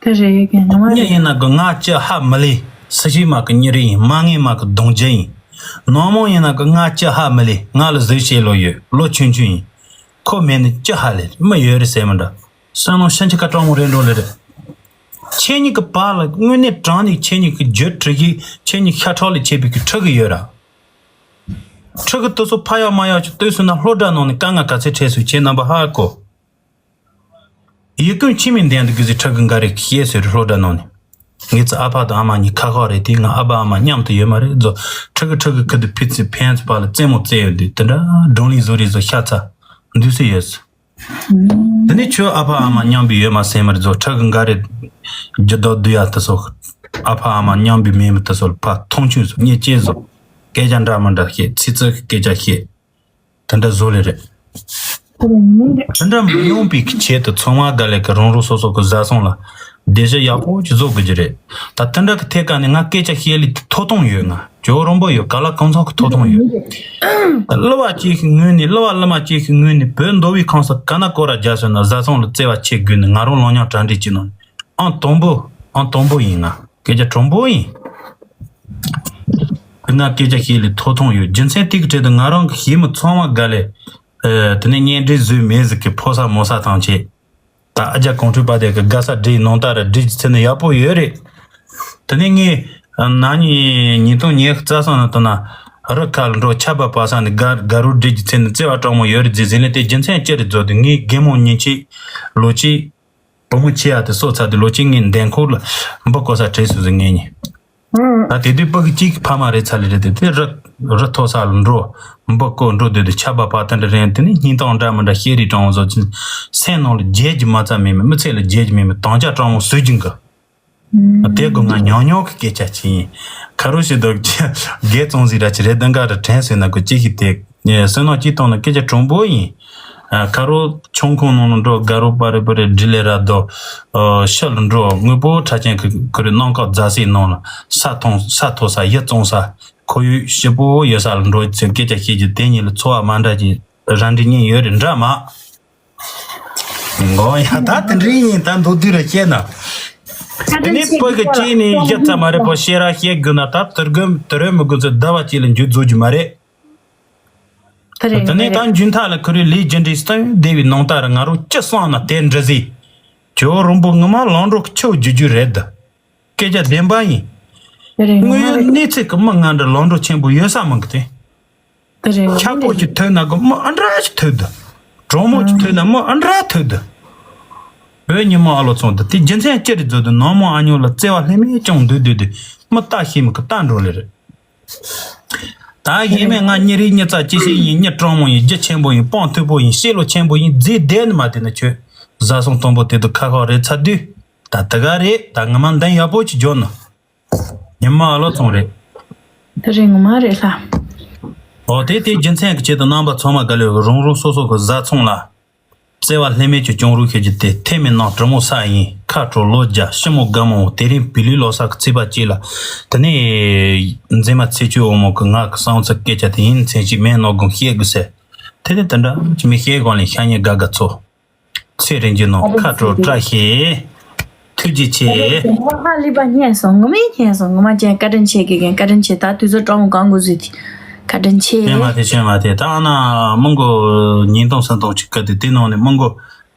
དེ་རེད་གི་ནང་མ་མྱི་རེད། ཡིན་ན་གི་ང་ཅི་ཧ་མི་ལས་སུ་ཞིག་མ་གི་མྱི་རེད་ཡིན་མ་ངེས་མ་གི་གདོང་རྒྱུ་ཡིན། ནང་མོ་ཡིན་ན་གི་ང་ཅི་ཧ་མི་ལས་ང་ལ་གཟི་བྱེད་ལོ་ཡོད་ལོ་ཆུང་ཆུང་ཡིན། ཁོ་མེད་ནི་ཅི་ཧ་ལས་མི་ཡོད་རེད་ཟེར་མི་འདྲ། བསོད་ནམས་ཤིན་ཆི་ཁ་སྤྲང་མོ་རེད་འགྲོ་ལེ་རེད། ཁྱེད་གཉིས་ཀྱི་བར་ལ་དངོས་གནས་དྲང་ནས་ཁྱེད་གཉིས་ཀྱི་རྒྱུད་གྲི་གིས་ཁྱེད་གཉིས་ཤ་ཁྲག་ལས་ཆད་པའི་གི་ཕྲུ་གུ་ཡོད་ར། ཕྲུ་གུ་དེ་ཚོ་ཕ་ཡག་མ་ཡག་ཅིག་ལྟོས་སོང་ན་སློབ་གྲྭ་ནང་ནས་དཀའ་ངལ་ག་ཚད་འཕྲད་སོང་ཁྱེད་རྣམ་པ་ཧ་གོ། ཡིག་ཀུན་ཆི་མིན་ལྡན་དུ་གི་ཟི་ཕྲུ་གུ་འགའ་རེ་ཤེས་ཟེར་སློབ་གྲྭ་ནང་ནས། ངེད་ཚོ་ཨ་ཕ་དང་ཨ་མ་གཉིས་ཁ་ཁ་རེད་དེ་ང་ཨ་ཕ་ཨ་མ་མཉམ་དུ་ཡོད་མ་རེད་ཛོ། ཕྲུ་གུ་ཕྲུ་གུ་ཁུ་དུ་ཕི་ཚི་ཕན་ཚུ་བ་ལ་རྩེད་མོ་རྩེ་ཡོད་དུས་དེ་འདྲ་སྒྲུང་ལི་བཟོ་རེད་ཛོ་ཤ་ཚ་འདུས་སུ་ཡོད་སོ། དེ་ནས་ཁྱོད་ཨ་ཕ་ཨ་མ་མཉམ་པའི་ཡོད་མ་སེམས་མར་བཟོ་ཕྲུ་གུ་འགའ་རེ་རྒྱུ་ལྡོག་བསྡུ་ཡ་དེ་སོ། ཨ་ཕ་ཨ་མ་མཉམ་པའི་མེད་མི་དེ་སོ་ལ་ཕ་མཐོང་ཆུང་སོ་ཉེ་ཅེས་སོ། སྐད་ཆ་འདྲ་མི་འདྲ་བཤད་ཚིག་རྩུབ་སྐད་ཆ་བཤད། དེ་འདྲ་བཟོ་ལེ་རེད། དེ་འདྲ་མི་ཡོང་པའི་ཆེད་དུ་ཚང་མ་དགའ་ལས་ཀྱི་རང་རང་སོ་སོ་གི་བཟའ་ཚང་ལ་སྡེ་གཞི་ཡག་པོ་ཅིག་བཟོ་དགོས་ཀྱི་རེད། ད་དེ་འདྲ་གི་ཐད་ཀ་ནས་ང་སྐད་ཆ་བཤད་ལེ་དེ་ཐོབ་ཐང་ཡོད་ང་ཇོ་རོང་པོ་ཡོད་ག་ལ་གང་ཚང་གི་ཐོབ་ཐང་ཡོད། གླུ་བ་གཅིག་གི་ངོས་ནས་གླུ་བ་གླུ་མ་གཅིག་གི་ངོས་ནས་བོད་མདོ་དབུས་ཁམས་སོགས་ག་ན་སྐོར་ར་རྒྱ་སོན་ན་བཟའ་ཚང་ལ་བརྩེ་བ་ཆེ་དགོས་ནས་ང་རང་ལོ་ཉག་གྲ་འགྲིག་ཅིག་ནང་ཨང་དང་པོ་ཨང་དང་པོ་ཡིན་ང་སྐད་ཆ་དྲང་པོ་ཡིན། ཁོས་ང་སྐད་ཆ་བཤད་ལེ་ཐོབ་ཐང་ཡོད་རྒྱུ་མཚན་དེ་གི་གྲལ་དུ་ང་རང་གི་ཞི་མི་ཚང་མ་དགའ་ལས། དེ་ནས་གཉེན་སྒྲིག་བཟོས་མེད་ཟིག་གི་ཕོ་ས་མོ་ས་ཐང་ཆད། ད་ཨ་ཅག་གོང་ཁྲོས་པ་དེ་གི་དགའ་ས་སྒྲིག་ནང་ལྟར་སྒྲིག་གི་ཚེ་ནི་ཡག་པོ་ཡོད་རེད། དེ་ནས་ངས་ན་ནིང་ཉིས་སྟོང་ཉི་ཤུ་རྩ་གསུམ་ནང་དུ་ན་རི་ཁ་ལ་འགྲོ་ཆར་པ་བབས་ས་ནས་དགའ་དགའ་རོགས་སྒྲིག་གི་ཚེ་ནི་བརྩེ་བ་དྲང་མོ་ཡོད་རེད་ཟེར་ཟིན་ལེ་དེ་རྒྱུ་མཚན་ཅི་རེད་བཟོ་དུས་ངའི་རྒན་མོ་ཉིན་གཅིག་ལོ་གཅིག་བུ་མོ་ཆེ་ཡ་དེ་གསོ་ཚར་དུས་ལོ་གཅིག་ངའི་འདན་ཁོག་ལ་འབུ་བརྐོ་ས་བྲེལ་སོང་ཟིག་ངེད་གཉིས། ད་དེ་དུས་ཕ་གི་གཅིག་གི་ཕ་མ་རེད་ཚ་ལེ་རེད་དེ་དེ་རི་རི་མཐོ་ས་ལ་འགྲོ་འབུ་བརྐོ་འགྲོ་དུས་དུ་ཆར་པ་བབས་དེ་འདྲ་རེད་དེ་ནི་སྙིང་གཏམ་འདྲ་མི་འདྲ་བཤད་རིགས་དྲང་བོ་བཟོ་ཅིང་སེམས་ནང་ལ་བརྗེད་རྒྱུ་མ་རྩ་མེད་མི་མི་ཚེ་ལ་བརྗེད་རྒྱུ་མེད་མི་དམ་བཅའ་དྲང་བོ་བཟོ་རྒྱུ་འགི། དེ་གི་ང་ཉོག་ཉོག་གི་སྐད་ཆ་ཅིག་ཡིན། ཁ་རོ་ཞིག་དུ་རྒྱལ་བཙོང་ཟིག་ར་ཅི་རེད་དང་ག་ར་དྲན་སོང་ན་གི་ཅི་ཞིག་དེ་བསོད་ནམས་ཅི་གཏོང་ན་སྐད་ཆ་དྲང་པོ་ཡིན། ཁ་རོ་ཆུང་ཁུང་ནང་ལ་འགྲོ་དགའ་རོགས་པ་རེ་པ་རེ་འདྲི་ལེ་ར་དོ། ཤི་ལ་འགྲོ་དངོས་པོ་ཁྲ་ཅན་གི་ཁུ་རེ་གནམ་ཁ་རྫ་སའི་ནང་ལ་ས་ཐོང་ས་མཐོ་ས་ཡིད་བཙོང་ས་ཁོར་ཡུག་ཞིབ་པོ་ཡོད་ས་ལ་འགྲོ་ཚེ་སྐད་ཆ་བཤད་རྒྱུ་དེ་ཉིད་ལ་ཚོར་བ་མ་འདྲ་ཅིག་རང་འདྲི་གཉིས་ཡོད་རེད་འདྲ་མ། འོ་ཡ་ད་དེ་འདྲའི་ཡིན་ད་མདོར་བསྡུས་ར་བཤད་ན། དེ་ནས་བོད་ཀྱི་སྤྱི་ནས་གཞི་རྩ་མ་རེད་པོ་ཤེས་ར་བཤད་དགོས་ན་ད་དུར་དགོན་དུར་རེ་མི་དགོས་ཚོད་ཟླ་བ་གཅིག་ལ་འཇུ་རྫོགས་རྒྱུ་མ་རེད། དེ་རེད་དེ་ནས་ད་འཇུ་མཐའ་ལ་ཁུ་རུའི་ལས་རྒྱུ་འབྲས་སྟོན་བདེ་བའི་ནང་ལྟར་ང་རང་ཅི་གསུངས་ན་དེ་འདྲ་ཟིག་ཇོ་རོང་པོ་ངོ་མ་ལམ་འགྲོ་གི་ཆུ་བརྒྱུད་རྒྱུ་རེད། སྐད་ཆ་བདེན་པ་ཡིན། དེ་རེད་ངོ་དངོས་ཡོད་མ་རེད། གནས་ཚུལ་གི་མི་ང་འདྲ་ལམ་འགྲོ་ཆེན་པོ་ཡོད་ས་མང་གི་དེ། དེ་རེད་ངོ་ཁྱབ་མ་པོ་རེད། ཅིག་ཐོས་ན་གི་མི་ཨ་འདྲ་ཞིག་ཐོས་འདུག་དྲང་མོ་ཅིག་ཐོས་ན་མི་ཨ་འདྲ་ཐོས་འདུག་བོད་ཉི་མ་ཨ་ལོ་ཚོང་འདི་དེ་རྒྱུ་མཚན་ཅི་རེད་བཟོ་འདུག་ནང་མོ་ཨ་ཉོ་ལ་བརྩེ་བ་ལྷད་མེད་ཅང་འདུག་འདུག་འདུག་མི་ལྟ་ཤེས་མི་གི་ལྟ་འགྲོ་ལེ་རེད། ད་ཡིན་མིན་ང་མྱི་རིགས་མྱི་རྩ་ཅི་ཞིག་ཡིན། མྱི་དྲང་མོ་ཡིན། རྒྱུ་ཆེན་པོ་ཡིན། སྤང་མཐུག་པོ་ཡིན། བཤད་ལོ་ཆེན་པོ་ཡིན། རྫས་བསྡད་ནི་མ་བསྡད་ན་ཁྱོད་བཟའ་ཚང་དང་པོ་དེ་དུ་ཁ་ཁ་རེད་ཚ་དུས་ད་དེ་ག་རེད། ད་ངོ་མ་འདང་ཡག་པོ་ཅིག་འཇོག་ན། ཉི་མ་ཨ་ལོ་ཚོང་རེད། དེ་རེད་ངོ་མ་རེད་ལྷ། འོ་དེ་དེ་རྒྱུ་མཚན་གྱི་ཆེད་དུ་རྣམ་པ་ཚང་མ་ག་ལེ་རང་རང་སོ་སོ་གི་བཟའ་ཚང་ལ་བརྩེ་བ་ལྷད་མེད་ཀྱི་བཅོང་རོགས་ཤེས་རྒྱུ་དེ་ཐེ་མེད་ནང་དྲི་མོ་ས་ཡིན། ཁ་དྲོ་ལོ་བརྒྱ་ཤི་མོ་དགའ་མོ་དེ་རིང་བི་ལུས་ལོ་གསར་གྱི་ཚེས་པ་གཅིག་ལ་དེ་ནས་མཛེས་མ་ཚེ་བཅུ་འོ་མོ་གི་ང་གི་གསང་ཚིག་སྐད་ཆ་དེ་ཡིན་མཚན་ཞིག་མེད་ནོ་དགོངས་བཤད་དགོས་ཟེར། དེ་ནས་དེ་འདྲ་ཅི་མི་བཤད་གོང་ལས་ཤ་ཉེ་དགའ་དགའ་ཚོ། ཚེ་རིང་རྒྱུ་ནོར་ཁ་དྲོ་བཀྲ་ཤིས། ཐུགས་རྗེ་ཆེ། ཨ་ལི་པ་སྙན་སོང་ངོ་མས་སྙན་སོང་ངོ་མ་ཅན་བཀའ་དྲིན་ཆེ་དགེ་རྒན་བཀའ་དྲིན་ཆེ། ད་དུས་ཚོད་སྤྲང་བོ་གང་དགོས་ཟིག་བཀའ་དྲིན་ཆེ། ཤེས་མ་ཐེ་ཤེས་མ་ཐེ་ད་ཨ་ན་མི་མགོ་ཉིས་སྟོང་སུམ་སྟོང་གཅིག་གི་དུས་དེ་ནང་ནས་མི་མགོ་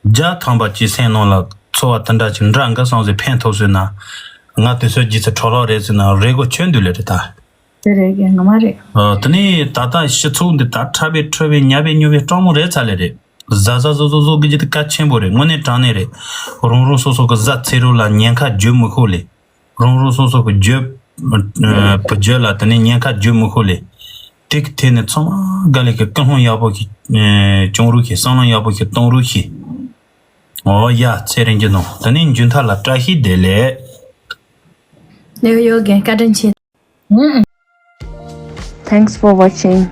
བརྒྱ་ཐམ་པ་གཅིག་སེམས་ནང་ལ་ ཚོར་བ་དེ་འདྲ་ཅིག་འདྲ་འགའ་སོང་ཟེར་ཕན་ཐོགས་ཟེར་ན། ང་དུས་ཚོད་རྗེས་སུ་འཕྲོ་བརླག་རེད་ཟེར་ན་རེད་གོ་ཆོད་འདུག་ལེ་རེད་ད། དེ་རེད་གི་ངོ་མ་རེད། ཨ། དེ་ནས་ད་ལྟ་སྤྱི་ཚོགས་འདི་ད་ཁྲ་བའི་ཁྲོ་བའི་ཉ་བའི་ཉོ་བའི་སྤྲང་མོ་རེད་ཚ་ལེ་རེད། གཟའ་གཟའ་གཟོ་གཟོ་གཟོ་གི་ཅི་དེ་གལ་ཆེན་པོ་རེད། དངོས་གནས་དྲང་གནས་རེད། རང་རང་སོ་སོ་གི་གཟའ་ཚེ་རོ་ལ་ཉེན་ཁ་བརྗོད་མི་ཤོག་ལེ། རང་རང་སོ་སོ་གི་བརྗོད་ཨ་བུ་བརྗོད་ལ་དེ་ནས་ཉེན་ཁ་བརྗོད་མི་ཤོག་ལེ། དེ་གི་ཐད་ནས་ཚང་མ་ག་ལེ་གི་ཀུན་སློང་ཡག་པོ་གི་ཨ་བྱུང་རོགས་ཤིག་བསམ་བློ་ཡག་པོ་གི་གཏོང་རོགས་ཤིག་འོ་ཡ། ཚེ་རིང་གི་ནོ། དེ་ནས་མཇུག་མཐའ་ལ་བཀྲ་ཤིས་བདེ་ལེགས། ལེའོ་ཡོ་གན་བཀའ་དྲིན་ཆེ། Thanks for watching.